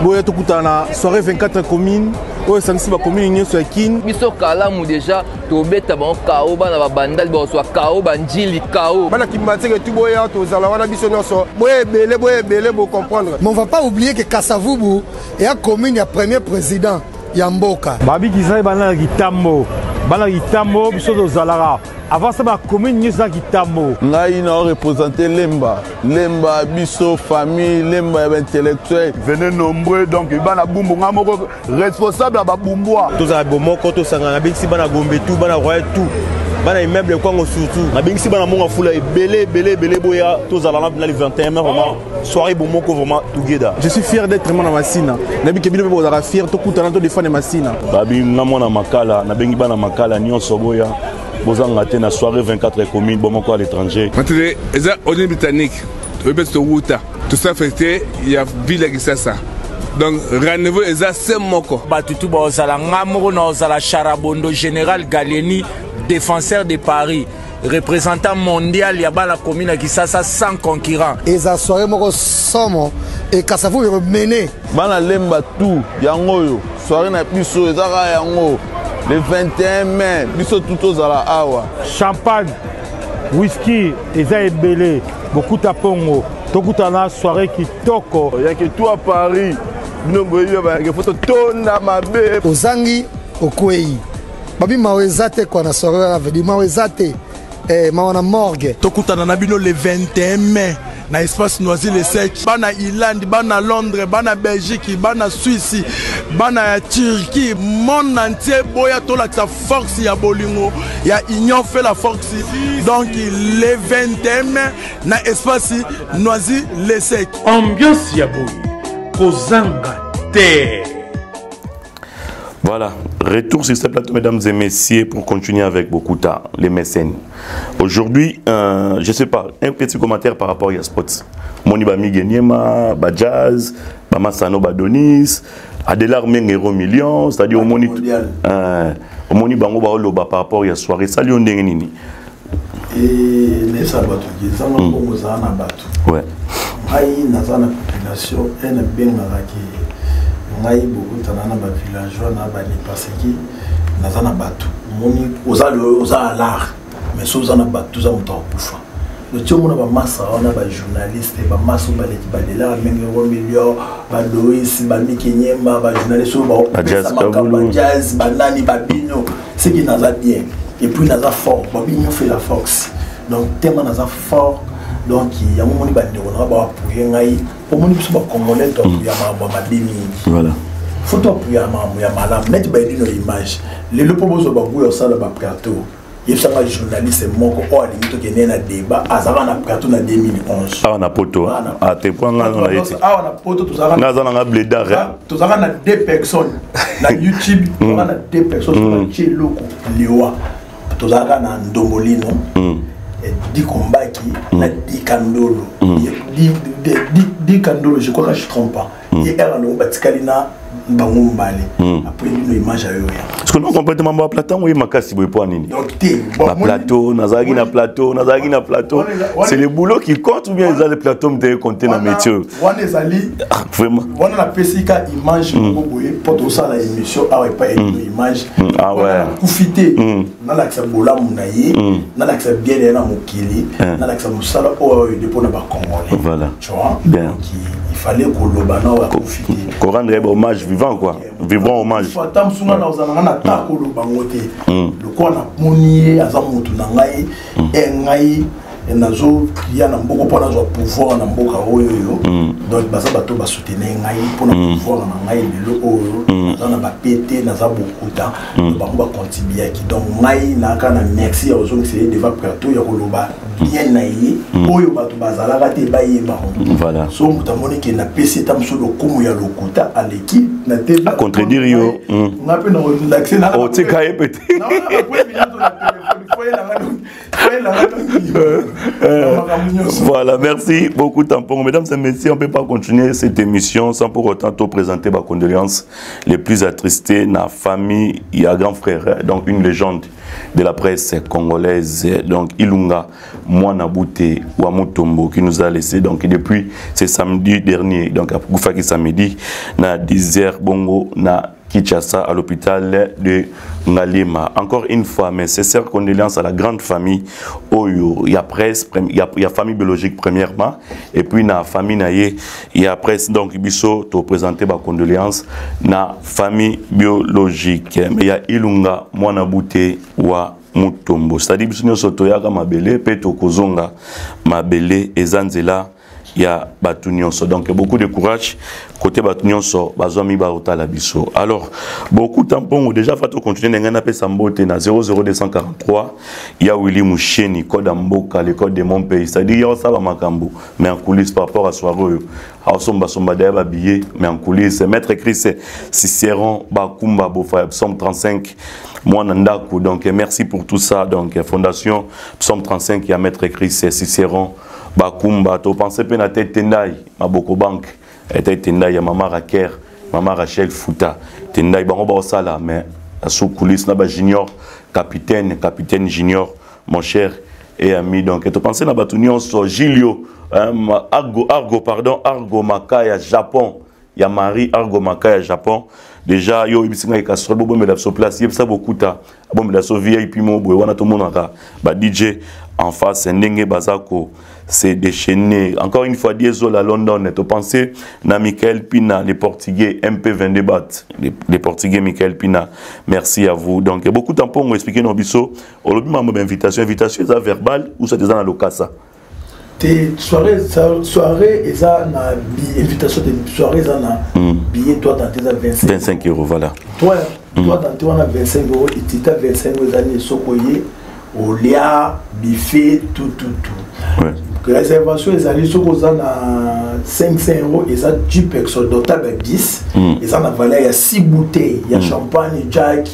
boya tokutana na soirée 24 communes oyo esangisi bacommune nyonso ya Kine. Biso Kalamu déjà tobeta bango kao, bana babandali bakozwa kao, banjili kao. Bana Kimbanseke tu boya, tozala wana biso nyonso, boya ebele, boya ebele, bocomprendre. Mais on va pas oublier que Kasavubu eya commune ya premier président ya mboka. Babikisa bana ya Kitambo, bana Kitambo, biso tozalaka avant ça, bacommune nyonso eza Kitambo. Ngai na représente Lemba, Lemba biso famille Lemba ya baintellectuel. Venez nombreux, donc bana Bumbu, nga moko responsable ya babumbwa. Tozala bomoko, tosangana. Nabengisi bana Gombe tout, bana Royal tout. Bana immeuble Kwango surtout. Nabengisi bana monga fula ebele ebele ebele boya tozala na le 21 mai vraiment soirée bomoko vraiment together. Je suis fier d'être mwana Masina. Nayebi ke bino mpe bozalaka fier tokutana to defendre Masina. Babi nga mwana Makala nabengi bana Makala nyonso boya bozanga te na soirée 24 commune bomoko à l'étranger. Matele eza origine britannique toyebi mpe towuta tosala fete ya ville ya Kinshasa donc rendez-vous eza se moko. Bato tu baozala nga moko naozala Charabondo Général Gallieni défenseur de Paris représentant mondial ya bana commune ya Kisasa sans concurrent. Eza soirée moko somo et Kasavu remene. Bana lemba tout yango oyo soirée na biso eza kaka yango le 21 mai biso tout tozala awa. Champagne, whisky eza ebele bokuta pongo tokutana soirée kitoko. Yake tout à Paris bino boyebi bayake fo totonda mabe. Ozangi okwei babi mawa eza te kwa na soirée wana vedi mawa eza te eh, mawa na morgue. Tokutana na bino le 21 mai na espace Noisy le Sec, bana Irlande, bana Londres, bana Belgique, bana Suisse, bana ya Turquie, monde entier boya tolakisa force ya bolingo ya union fait la force. Donc le 21 mai na espace Noisy le Sec. Ambiance ya boye kozanga te. Voilà, retour sur ce plateau, mesdames et messieurs, pour continuer avec Bokuta, les mécènes. Aujourd'hui, euh, je sais pas, un petit commentaire par rapport à Spots. Moni ba Miguel ba Jazz, ba Masano, ba Donis, Adelar Mengero Million, c'est-à-dire Omoni, euh, Omoni Bango ba Oloba par rapport à soirée. Salut ndenge nini. Et nayebisaka bato ke ezanga mbongo ozala na bato. Ouais. Ngai naza na population e nabengaka ke ngai bokutana na bavillageois na bani parce que naza na bato omoni oza oza alar mais so oza na bato oza moto akokufa loti omona bamasa wana bajournaliste bamasa oyo baleki balelaka ndenge romilio balois bamikenyema bajournaliste oyo baopesa makambo bajazz banani babino seki naza bien et puis naza fort babino fait la force donc tellement naza fort donc yango omoni bandeko nanga baapuye ngai omoni biso bacongolais toapuya makambo ya mabe mingi fo toapuya makambo ya malamu neti bayebino image lelo mpo bozwa bagu ya kosala baplateau yebisanga journaliste moko oyo alingi tokende na débat azalaka na plateau na 2011 awa na poto ate po nga na ye te awa na poto tozalaka nga aza nanga bledar tozalaka na deux personnes na youtube tozalaka na deux personnes totie eloko liwa tozalaka na ndombolino mm. dikombaki mm. na dikandolo mm. dikandolo je crois que je trompe pas mm. ye ere alongo batikali na bango mbale mm. après bino image ayo ya parce que non complètement ba plateau yango ye makasi boye mpo nini donc te ba plateau nazalaki na plateau nazalaki na plateau c'est le boulot qui compte ou bien eza le plateau moto ecompte na métier wana ezali ah, vraiment wana napesi ka image mm. moko boye mpo tosala émission awa epai ya mm. image mm. ah ouais. nakufi te nalakisa bolamu na ye nalakisa bien na ye na mokili eh. nalakisa mosala oyo ayo ede mpo na bacongolais voilà. tu vois bien. donc il fallait koloba na oyo akufi te korendre ye hommage vivant quoi vivant hommage ata mosu nga nazala nga na ta koloba ngo te lokola namoni ye aza motu na ngai e ngai nazoya na mboka mpo nazwa pouvoir na mboka oyo oyo mm. donc baza bato basoutenir ngai mpo na mm. pouvoir na ngai lelo oyo mm. naza na bapete naza bokuta bango bacontribuaki donc ngai naka na merci ya kozongisa ye devant plateau ya koloba bien na ye oyo bato bazalaka te bayeba voilà. so moto amoni ke napesi eta mosusu lokumu ya lokuta aleki na te acontredire yo nga mpe na otika ye pete Voilà, merci beaucoup Tampon. Mesdames et messieurs, on ne peut pas continuer cette émission sans pour autant te présenter ma condoléance les plus attristées na famille, il y a grand frère, hein, donc une légende de la presse congolaise, donc Ilunga Mwanabute Wamutombo qui nous a laissé donc depuis ce samedi dernier, donc à Koufaki samedi, na 10h Bongo, na Kinshasa à l'hôpital de Ngalema. Encore une fois, mes sincères condoléances à la grande famille Oyo. Il y a presse, il y a, il y a famille biologique premièrement, et puis na famille naye, il y a presse. Donc biso to présenter ma condoléance na famille biologique. Mais il y a Ilunga Mwanabute wa Mutombo. C'est-à-dire biso nyonso toyaka mabele pe tokozonga mabele eza nzela Ya bato nyonso. Donc beaucoup de courage côté bato nyonso bazwami baotala biso. Alors beaucoup mpongo déjà fa tocontinue na ngai, napesa mbote na 00243 ya Willy Musheni, code ya mboka, le code de mon pays, c'est-à-dire ya osala makambo mais en coulisse par rapport à soirée oyo, aosombasomba daya babillet mais en coulisse. Maître Chris Cicéron Bakumba Bofa, Psaume 35, mwana ndako. Donc merci pour tout ça. Donc fondation Psaume 35 ya maître Chris Cicéron Bakumba. Topense mpe na tete Tendai Maboko Bank, tete Tendai ya mama Raker, mama Rachel Futa Tendai, bango baosala mais sous coulisse na bajunior, capitaine, capitaine junior, mon cher et ami. Donc topense na bato nyonso, Gilio, hein, Argo, Argo, pardon, Argo Makaya Japon, ya Marie Argo Makaya Japon. Déjà yo oyebisi ngai casserole bobomela biso place, yebisa bokuta abombela biso VIP mo boye wana, tomonaka ba DJ en face ndenge baza ko se déchaîner. Encore une fois, Diesel à London, topense na Michael Pina, les Portugais, MP22 bat, les Portugais Michael Pina, merci à vous. Donc beaucoup de temps pour expliquer nos biso, olobi mambo invitation, invitation eza verbal ou ça eza na lokasa? Te, soirée, soirée eza na invitation te, soirée eza na billet droit d'entrée, eza 25. 25 euros, voilà. Toi, droit d'entrée wana 25 euros, etita 25 euros ezali soki oye olia buffet, tout, tout, tout. Réservation ezali soki oza na 500 euros, eza 10 personnes, donc table ya 10, eza na valeur ya 6 bouteilles ya champagne Jack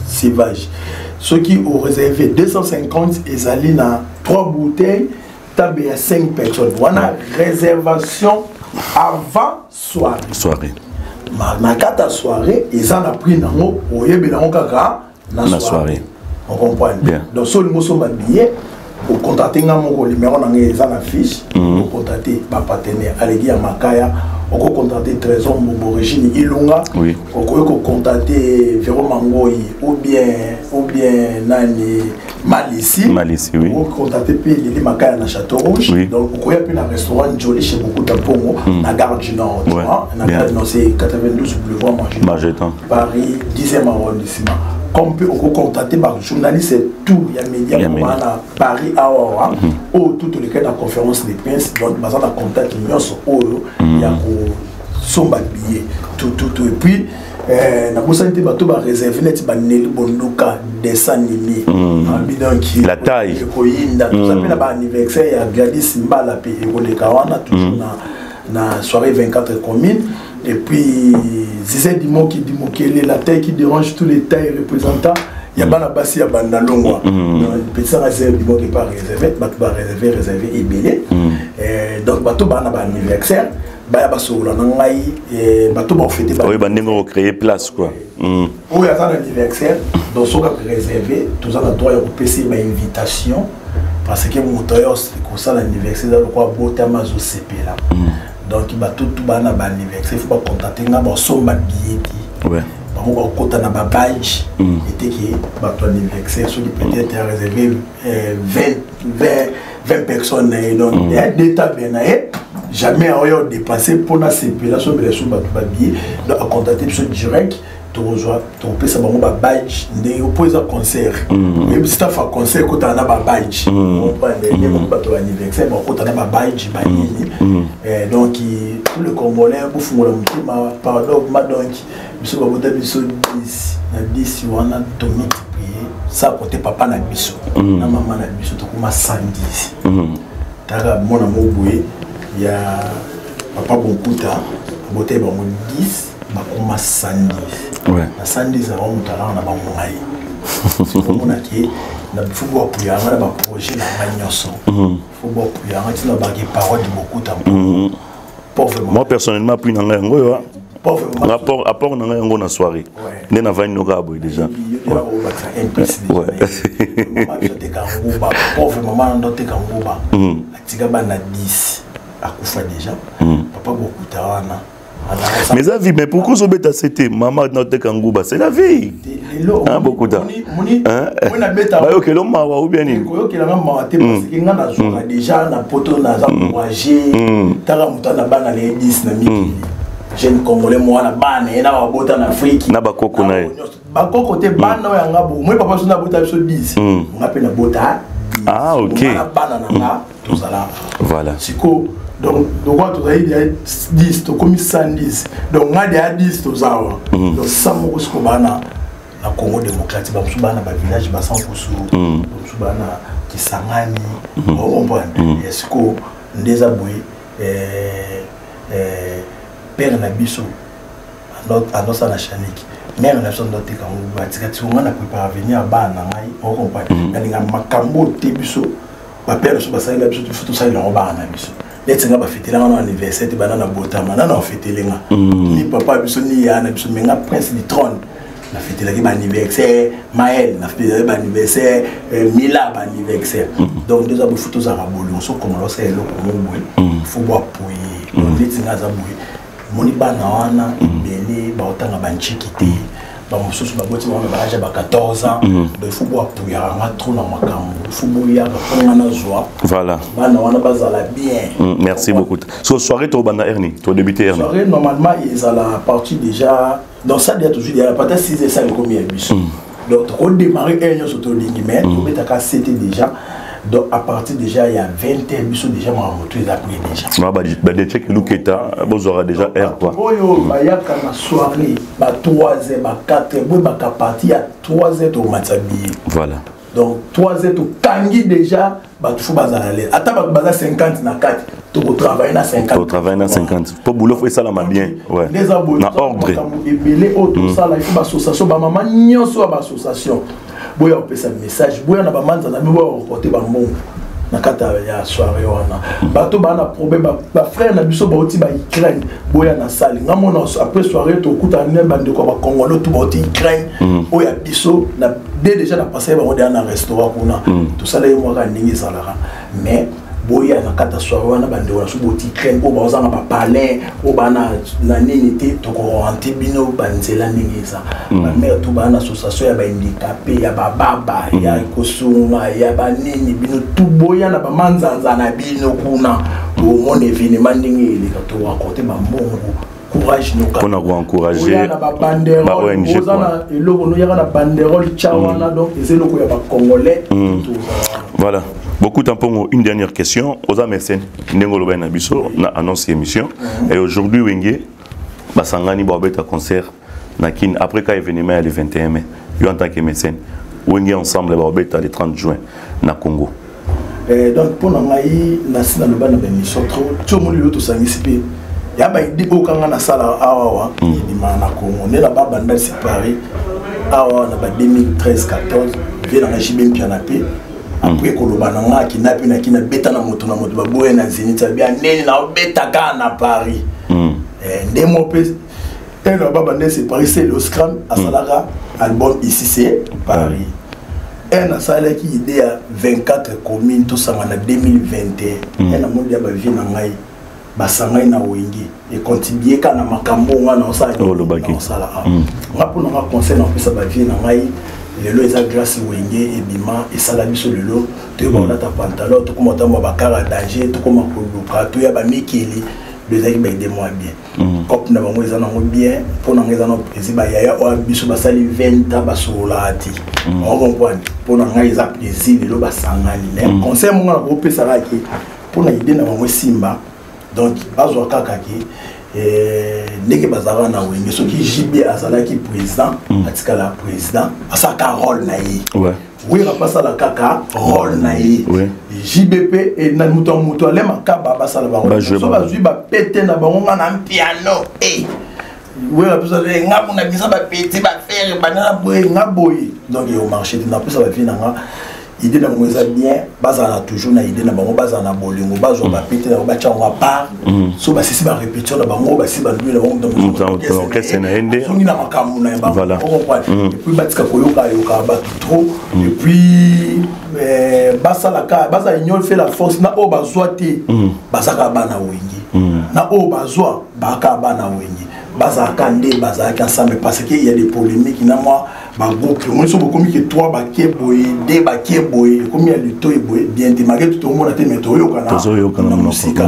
Sauvage. Soki oréserve 250, ezali na 3 bouteilles, table ya 5 personnes. Wana réservation avant soirée. Soirée. Na kati ya soirée eza na prix nango, oyebela yango kaka na soirée. On comprend bien. Donc so olingi osomba billet, ocontacte nga moko, numéro na ngai eza na fiche. Ocontacte bapartenaire Aleki ya Makaya, okocontacte Trésor Mbombo, Régine Ilunga, okoki kocontacte Vero Mangoi ou bien nani, Malisi. Malisi, oui. Okocontacte mpe Lili Makaya na Château Rouge. Donc okoya mpe na restaurant Joli chez Bokuta Mpongo, na gare du Nord, tu vois, na gare du Nord, c'est 92 boulevard Margeton, Paris 10e arrondissement. Comme mpe okocontacte bajournaliste tout ya média koma na Paris awawa, oyo tout tolekaki na conférence des princes. Donc baza na contact nyonso oyo ya kosomba billet, tout, tout, tout. Et puis nabosani te bato baréserve neti baneli bonduka dessin animé, donc la taille. Ekoyinda. Toza mpe na baanniversaire ya Gladys Mbala mpe ekoleka wana toujours na soirée 24 communes. Et puis Zizé Dimoki Dimokele, la taille qui dérange tous les tailles, représentants ya bana basi ya banda longwa. Petit sanga Zizé Dimoki pas réservé, bato baréserve, réserve ebele. Donc bato bana baanniversaire baya basolola na ngai, bato baofete. Oyo bandenge ocréer place quoi. Oyo aza na anniversaire, donc soki aréserve, toza na droit ya kopesa ye bainvitation, parce que moto oyo kosala anniversaire eza lokola botama, azosepela. Donc bato tu bana baanniversaire, faut bacontacte nga, basomba billet te, bango bakota na babadge eteke bato anniversaire. Soki peut-être ya réservé 20 personnes na ye, donc ya deux table na ye, jamais aoyo dépassé mpona sepela sombela so bato babillet. Donc acontacte biso direct, tokozwa, tokopesa bango babadge ndenge mpo eza concert. Oyebi staff ya concert ekotaka na babadge, comprendre nde bango bato baanniversaire bakota na babadge banini. Donc tous les Congolais, bofungola motema, pardon ma. Donc biso babota biso 10 na 10 wana, tomultiplie sa kote papa na biso na mama na biso, tokoma 110. Taka mwana moko boye ya papa Bonkuta abota ye bango 10, bakoma 110. Na 110 yango, moto alaka na bango ngai, omonaki faut boapuyanga na baprojet na ngai nyonso, faut boapuyanga ntina baki parole de Bokuta. Moi personnellement, appui na ngai yango oyo, apport na ngai yango na soirée nde navandi noka boye déjà. Nguba, pauvre mama ndo teka nguba, atika bana 10, akufa déjà papa Bokuta wana. Mais eza vie, mais pourquoi ozobeta sete mama nateka nguba? C'est la vie, hein, Bokuta bayokela mawa ou bien nini? Koyokelanga mawa te, parce que nga nazwaka déjà na poto, naza encouragé. Taka moto na bana na ye 10 na mikili, jeune Congolais mwana bana ye na babota na Afrique. Na bakoko na ye. Bakoko te, bana oyo yanga bo moi papa so nabota biso 10, nga mpe nabota. Ah, ok. Na bana na nga tozala. Voilà. Siko donc lokola tozali ya 10 tokomi 110, donc nga deya 10 toza awa. Donc 100 moko siko bana na Congo démocratique, bamosusu bana na bavillage basankusu, bamosusu bana na Kisangani, ocomprendre. Siko nde eza boye, père na biso andosala na chaniki, mare na biso andoteka ngo batika tiko. Ngai na prépare avenir ya bana na ngai, ocomprendre. Nalinga makambo te biso bapère biso basalela biso, biso tosalela yango bana na biso. Neti nga bafetelanga na anniversaire te, bana na botama nana ofetelenga ni papa biso ni ya na biso. Me nga prince du trône nafetelaki baanniversaire Mael, nafetelaki baanniversaire Mila, baanniversaire. Donc nde eza boye, faut tozalaka bolingo. So kongola osala eloko mo boye, faut boapoye. Donc neti nga aza boye, moni bana wana ebele baotanga banciki te, bamosusu baboti bango na baage ya ba 14 ans. Donc il faut boapuyaka nga trop na makambo, il faut boyaka mpo nga nazwa bana wana bazala bien. Merci beaucoup. So soirée tobanda erni, todébute erni? Soirée normalement ezala à partir déjà, donc ça déjà toujours déjà à partir 6 heures, ça ekomi ya biso. Donc tokodémarrer heure nyonso tolingi, mais tobetaka 7 déjà. Donc à partir déjà ya 20 heures, biso déjà makambo to eza prêt déjà. Badechek luketa bozwaka déjà heure quoi. Oyo bayaka na soirée ba 3 heures, ba 4 heures, boyebaka partir ya 3 heures tokomatisa billet. Donc 3 heures tokangi déjà, bato faut bazala lere. Ata bato baza 50 na kati, tokotravaille na 50. Totravaille na 50 mpo boulot faut esalama bien, ouais. Nde eza boye. Na ordre. Makambo ebele oyo tosala, il faut baassociation, bamama nyonso ya baassociation boya kopesa message, boya na bamanza na mi, boya kokote bambongo na kati ya soirée wana. Bato baa na problème, bafrère na biso bauti ba Ukraine, boya na sale. Nga mona après soirée tokutana ne bandeko ya bacongolais to bauti Ukraine oyo ya biso na de déjà na passé bango deya na restaurant kuna, tosala ye mwaka ndenge ezalaka. Mais boya na kati ya soirée wana, bandeko na biso bauti Ukraine oyo bazanga bapalin oyo baa na nini te, tokorante bino banzela ndenge eza. Bamare to baa na association ya bahandicapé, ya bababa, ya kosunga, ya banini, bino tu boya na bamanzanza na bino kuna, bomona événement ndenge eleka, torakote bambongo. Courage. Mpona koencourage na babanderole, oza na eloko noyaka na banderole tya wana. Donc eza eloko ya bacongolais. Voilà, beaucoup Mpongo. Une dernière question. Oza mécène ndenge olobaki na biso na annonce émission, et aujourd'hui Wenge basangani babeta concert na Kin après ka événement ya le 21 mai. Yo en tant que mécène, Wenge ensemble babeta le 30 juin na Congo? Donc mpo na ngai, nasi naloba na baémission trop. Ti omoni lelo tosangisi mpe ya baide oyo kanga nasala awawa ebimaka na Congo nde na babanda séparé awa na ba 2013 14. Vie nanga JB Mpiana mpe après koloba na nga, akenda mpe naki nabeta na moto na moto, baboya na Zénith, abia nini, naobeta kaka na Paris. Nde mo mpe ene babanda séparé, c'est le Scram asalaka album Ici c'est Paris. Un asalaki idée ya 24 commune tosanga na 2021. Un namoni ya bavie na ngai basangai na Wenge, econtribue kaka na makambo nga na osala nga. Mpo na nga, conseil na kopesa bavie na ngai lelo eza grâce Wenge ebima esala biso lelo toyeba kolata pantalon, tokóma kotambola bakara danger, tokóma koluka toya bamikili. Do ezalaki baide mwa bien, cope na bango eza nango bien. Mpo na ngai eza na plaisir, bayaya oyo biso basali 20 ans basololaka te, ocomprendre. Mpo na ngai eza plaisir lelo basangani. Mais conseil monga na kopesaka ke mpo na idée na bango esimba, donc bazwa kaka ke ndenge bazalaka na Wenge, soki JB azalaki président, atikala président, asalaka rôle na ye. Wera mpe asala kaka rôle na ye, JB mpe na moto ya moto alemaka, basala bango so bazwi bapete na bango. Nga na piano e Wera mpe nga kuna bisa bapeti bafere banana boye, nga boye, donc eomarché te. Napesa bavie na nga, idée na bango eza bien, bazala toujours na idée na bango, bazala na bolingo, bazwa bapete na bango, batya yango à part. So basisi barépétition na bango, basisi bandumi na bango, Orchestre na na makambo na bango, et puis batika koyokayoka bato trop. Et puis basalaka, bazala union fait la force. Na oyo bazwa te, bazalaka bana Wenge, na oyo bazwa baka bana Wenge, bazalaka nde bazalaki ensemble, parce que il y a des polémiques na mwa bagroupe. Omoni so bokomi ke 3 bake boye, 2 bake boye, ekomi ya lito eboye bien te. Malgré tout toomona te, mais toyokana na mosika.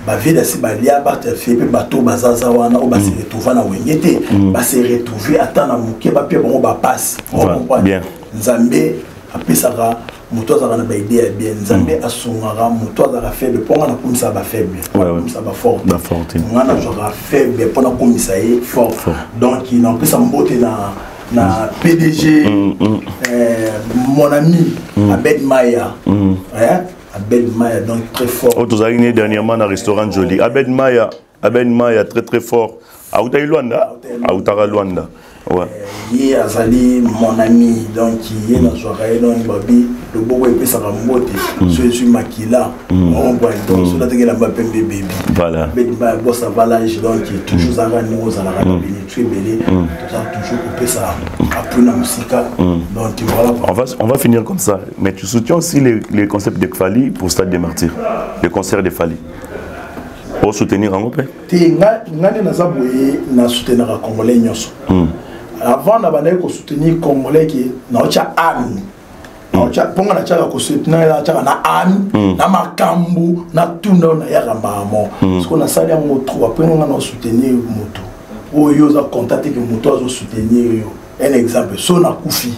Bavie dasi balia batafie mpe bato bazaza wana oyo base retrouva na Wenge te, base retrouve ata na moke, bapia bango bapasi. Nzambe apesaka. Moto azalaka na baide ya bien, Nzambe asungaka moto azalaka faible, mpo nga nakomisaka bafaible, nakomisa baforte. Nga nazwaka faible mpo nakomisa ye fort. Donc napesa mbote na PDG, mon ami Abed Maya, hein? Abed Maya, donc très fort. Oyo tozalaki ne dernièrement na restaurant Joli. Abed Maya, Abed Maya, très très fort. Autaki Lwanda, autaka Lwanda, ouais. Ye azali mon ami, donc ye nazwaka ye. Donc babi loboko epesaka mbote so ezwi makila, comprendre. Donc so natekela mba pembe bebi. Voilà. Abed Maya, boss avalage. Donc toujours ozalaka ndenge ozalaka na beni tu ebele, toza toujours kopesa appui na mosika. Donc voilà. On va finir comme ça. Mais tu soutiens aussi les concepts de Fally pour Stade des Martyrs, le concert de Fally. Pour soutenir en groupe? Te, nga nde naza boye, nasoutenaka Congolais nyonso. Avant na bandaki kosoutenir Congolais ke naotya ame, mponga natiaka kosoutenir, natiaka na ame na makambo natunda oyo nayaka mbamo. Siko nasali yango trop. Après nga na soutenir moto oyo oza content te ke moto azosoutenir yo. Un exemple, so nakufi,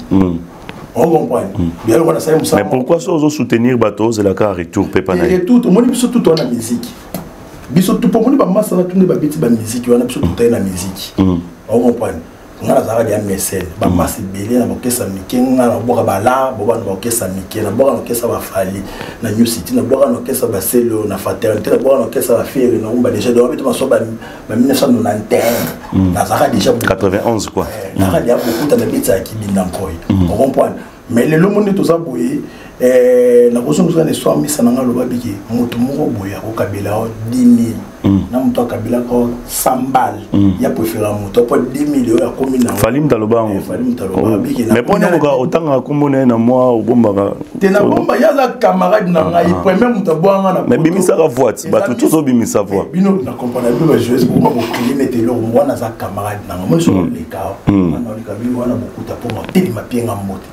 ocomprendre bien, eloko nasali mosala. Mais pourquoi so ozosoutenir bato, ozelaka retour mpe pa na ye? Retour, tomoni biso tu toa na musique, biso tu pomoni bamasala tu nde babeti bamusike wana, biso totai na musique, ocomprendre. Nga nazalaka dia mécène, bamasa ebele na bakesa mike. Nga nabwaka balar bobana bakesa mike, nabwaka na okesa baFally na New City, nabwaka na okesa baselo na Fraternité, nabwaka na okesa baFerre na Rumba déjà. Donc babeti maso ba 1991, nazalaka déjà 91 quoi. Nazalaka déjà bokuta nabetisaka kibinda nkoi, ocomprendre. Mais lelo mo nde toza boye, nakozongisa na histoire. Misa na nga aloba biki moto moko boye akokabela yo 10 000 na moto akabelaka yo 100 balle, ya préféra moto po 10 000 oyo akomi na Fally mutu aloba yango? Fally mutu aloba biki. Mais mpo nini otangaka nkombo na ye na mwa obombaka? Te, na bomba, ye aza camarade na ngai, premier moto abwanga na Mais bimisaka voix ti bato tozobimisa voix. Bino na comprendre, bino bajournaliste bokoma bokili nete eloko wana. Aza camarade na ngai, moni soki oleka wana, oleka bino wana bokuta mpo otelema pienga mbote.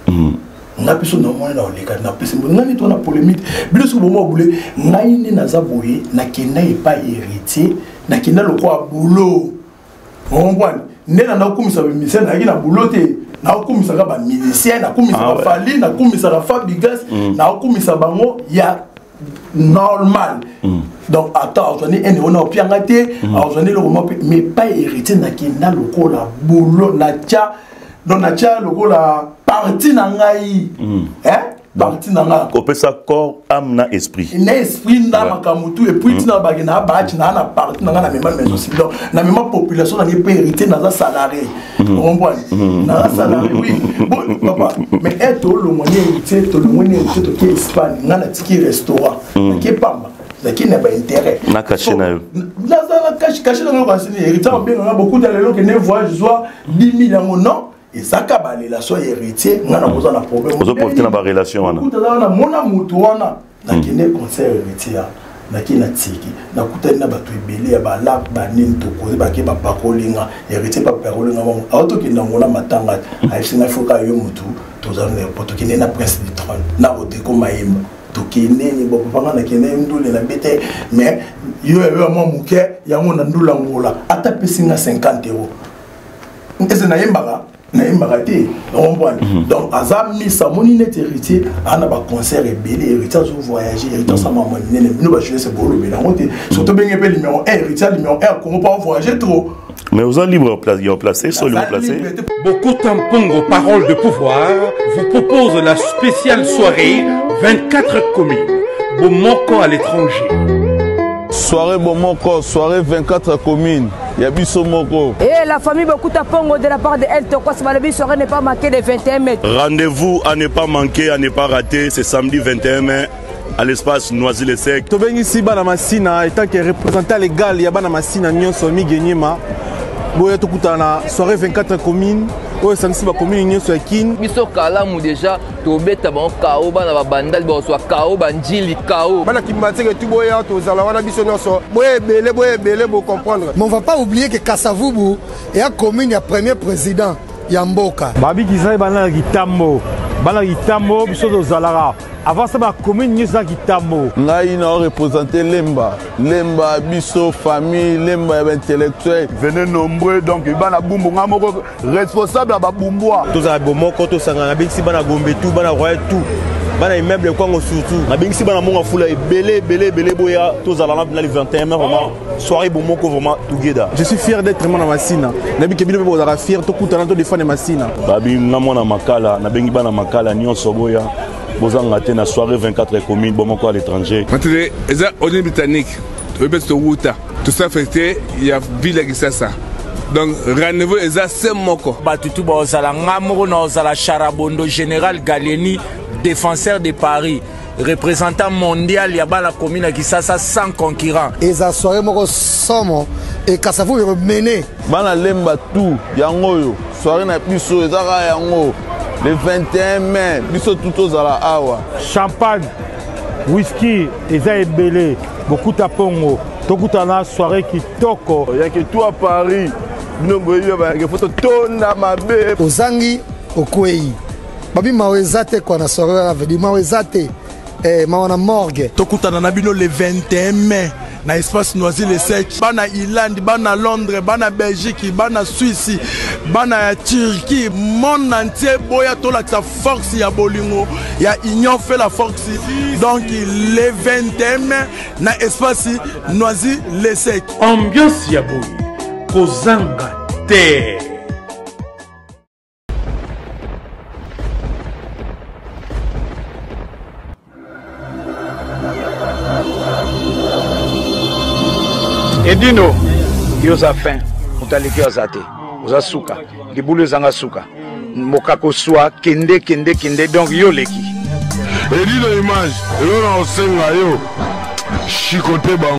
Nga mpe so namoni na oleka, napesi mbote. Ngai neti wana polémique, bino soki boma bule. Ngai nde naza boye, nakenda epai Héritier, nakenda lokola boulot, ocomprendre. Nde na nakumisa bamusicien, nayaki na boulot te, nakumisaka bamusicien, nakumisaka Fally, nakumisaka Fabregas, nakumisa bango ya normal. Donc ata azwani ene wana opianga te, azwani eloko moko, mais pas Héritier. Nakenda lokola boulot, natya, donc natya lokola parti na ngai, parti na ngai. Kopesa corps, âme na esprit. Na esprit na makambo tu. Et puis ntina bake na baati na parti na ngai, na mema maison civile, donc na mema population na ngai mpe Héritier. Naza salarié, comprendre, naza salarié, oui. Bon papa, mais e tolongwani Héritier, tolongwani Héritier, toke Espagne. Ngai natiki restaurant, nake pamba, nake na baintérêt. Na cachet na yo. Naza na cachet na ngai. Kasi Héritier abenganga bokuta lelo, kende voyage, zwa 10 000 yango. Non, ezaka barelation ya Héritier, ngai nakoza na problème. Ozoprofite na barelation wana. Okuta wana, mona motu wana, nakende concert Héritier ya nake na tiki, nakutani na bato ebele ya balak banini, tokozi bake bapakolinga Héritier, bapakolinga bango. Awa tokende yango na matanga, ayebisi ngai foka yo motu toza na aéroport, tokende na Prince du Trône na Rodrigo Mayemba, tokende ni bopapa. Nga nakende ndule na bete, mais yo ya mwa moke yango na ndula ngola, ata pesi nga 50 euro ese nayembaka, nayembaka te, comprendre. Donc aza misa, amoni neti Héritier aa na baconcert ebele, Héritier azovoyage, Héritier asala mambo minene. Bino bajournaliste bolobela yango te, surtout benge mpe numéro 1 Héritier, numéro 1 ya Congo, mpo avoyage trop. Mais oza libre ya placé, so libre placé. Bokota Mpongo, parole de pouvoir, vous propose la spéciale soirée 24 communes. Bomoko à l'étranger. Soirée Bomoko, soirée 24 communes. Ya biso moko. Et la famille Bokuta Pongo de la part de El Tokos Balobi, soirée ne pas manquer le 21 mai. Rendez-vous à ne pas manquer, à ne pas rater, c'est samedi 21 mai à l'espace Noisy-le-Sec. Tobengisi bana Masina, étant que représentant légal ya bana Masina nyonso, Migeniema. Boya tokutana na soirée 24 communes oyo esangisi bacommune nyonso ya Kine. Biso kalamu déjà, tobeta bango kao, bana babandali bakozwa kao, banjili kao. Bana Kimbanseke tu boya, tozala wana biso nyonso, boya ebele, boya ebele, bocomprendre. Mais on va pas oublier que Kasavubu est commune ya premier président ya mboka. Babikisa ye bana na kitambo, bana kitambo, biso tozalaka avant sa bacommune nyonso eza kitambo. Ngai na représente Lemba, Lemba biso famille Lemba ya baintellectuel. Venez nombreux, donc bana Bumbu, ngai moko responsable ya babumbwa. Tozala bomoko, tosangana. Nabengisi bana Gombe tu, bana Royal tu. Bana immeuble Kwango surtout. Nabengisi bana monga fula ebele ebele ebele boya tozala na le 21 mai vraiment soirée bomoko vraiment together. Je suis fier d'être mwana Masina. Nayebi ke bino mpe bozalaka fier tokutana to defendre Masina. Babi nga mwana Makala nabengi bana Makala nyonso boya bozanga te na soirée 24 commune bomoko à l'étranger. Matele eza origine britannique toyebi mpe towuta tosala fete ya ville ya Kisasa donc rendez-vous eza se moko. Bato tu baozala nga moko naozala Charabondo général Gallieni défenseur de Paris représentant mondial ya bana commune ya Kisasa sans concurrent. Eza soirée moko somo et Kasavu remene. Bana lemba tout yango oyo soirée na biso eza kaka yango le 21 mai biso tout tozala awa. Champagne, whisky eza ebele bokuta pongo tokutana soirée kitoko. Yake tout à Paris bino boyebi bayake foto tonda mabe. Ozangi okwei babi mawa eza te kwa na soirée wana vedi mawa eza te eh, mawa na morgue. Tokutana na bino le 21 mai na espace Noisy le Sec, bana Irlande, bana Londres, bana Belgique, bana Suisse, bana ya Turquie, monde entier boya tolakisa force ya bolingo ya union fait la force. Donc le 21 mai na espace Noisy le Sec. Ambiance ya boye kozanga te. Edino yo oza fin moto aleki yo aza te oza suka libulu ezanga suka mokako swa kende kende kende donc yo oleki Edino image eloko na kosenga yo chicote bango.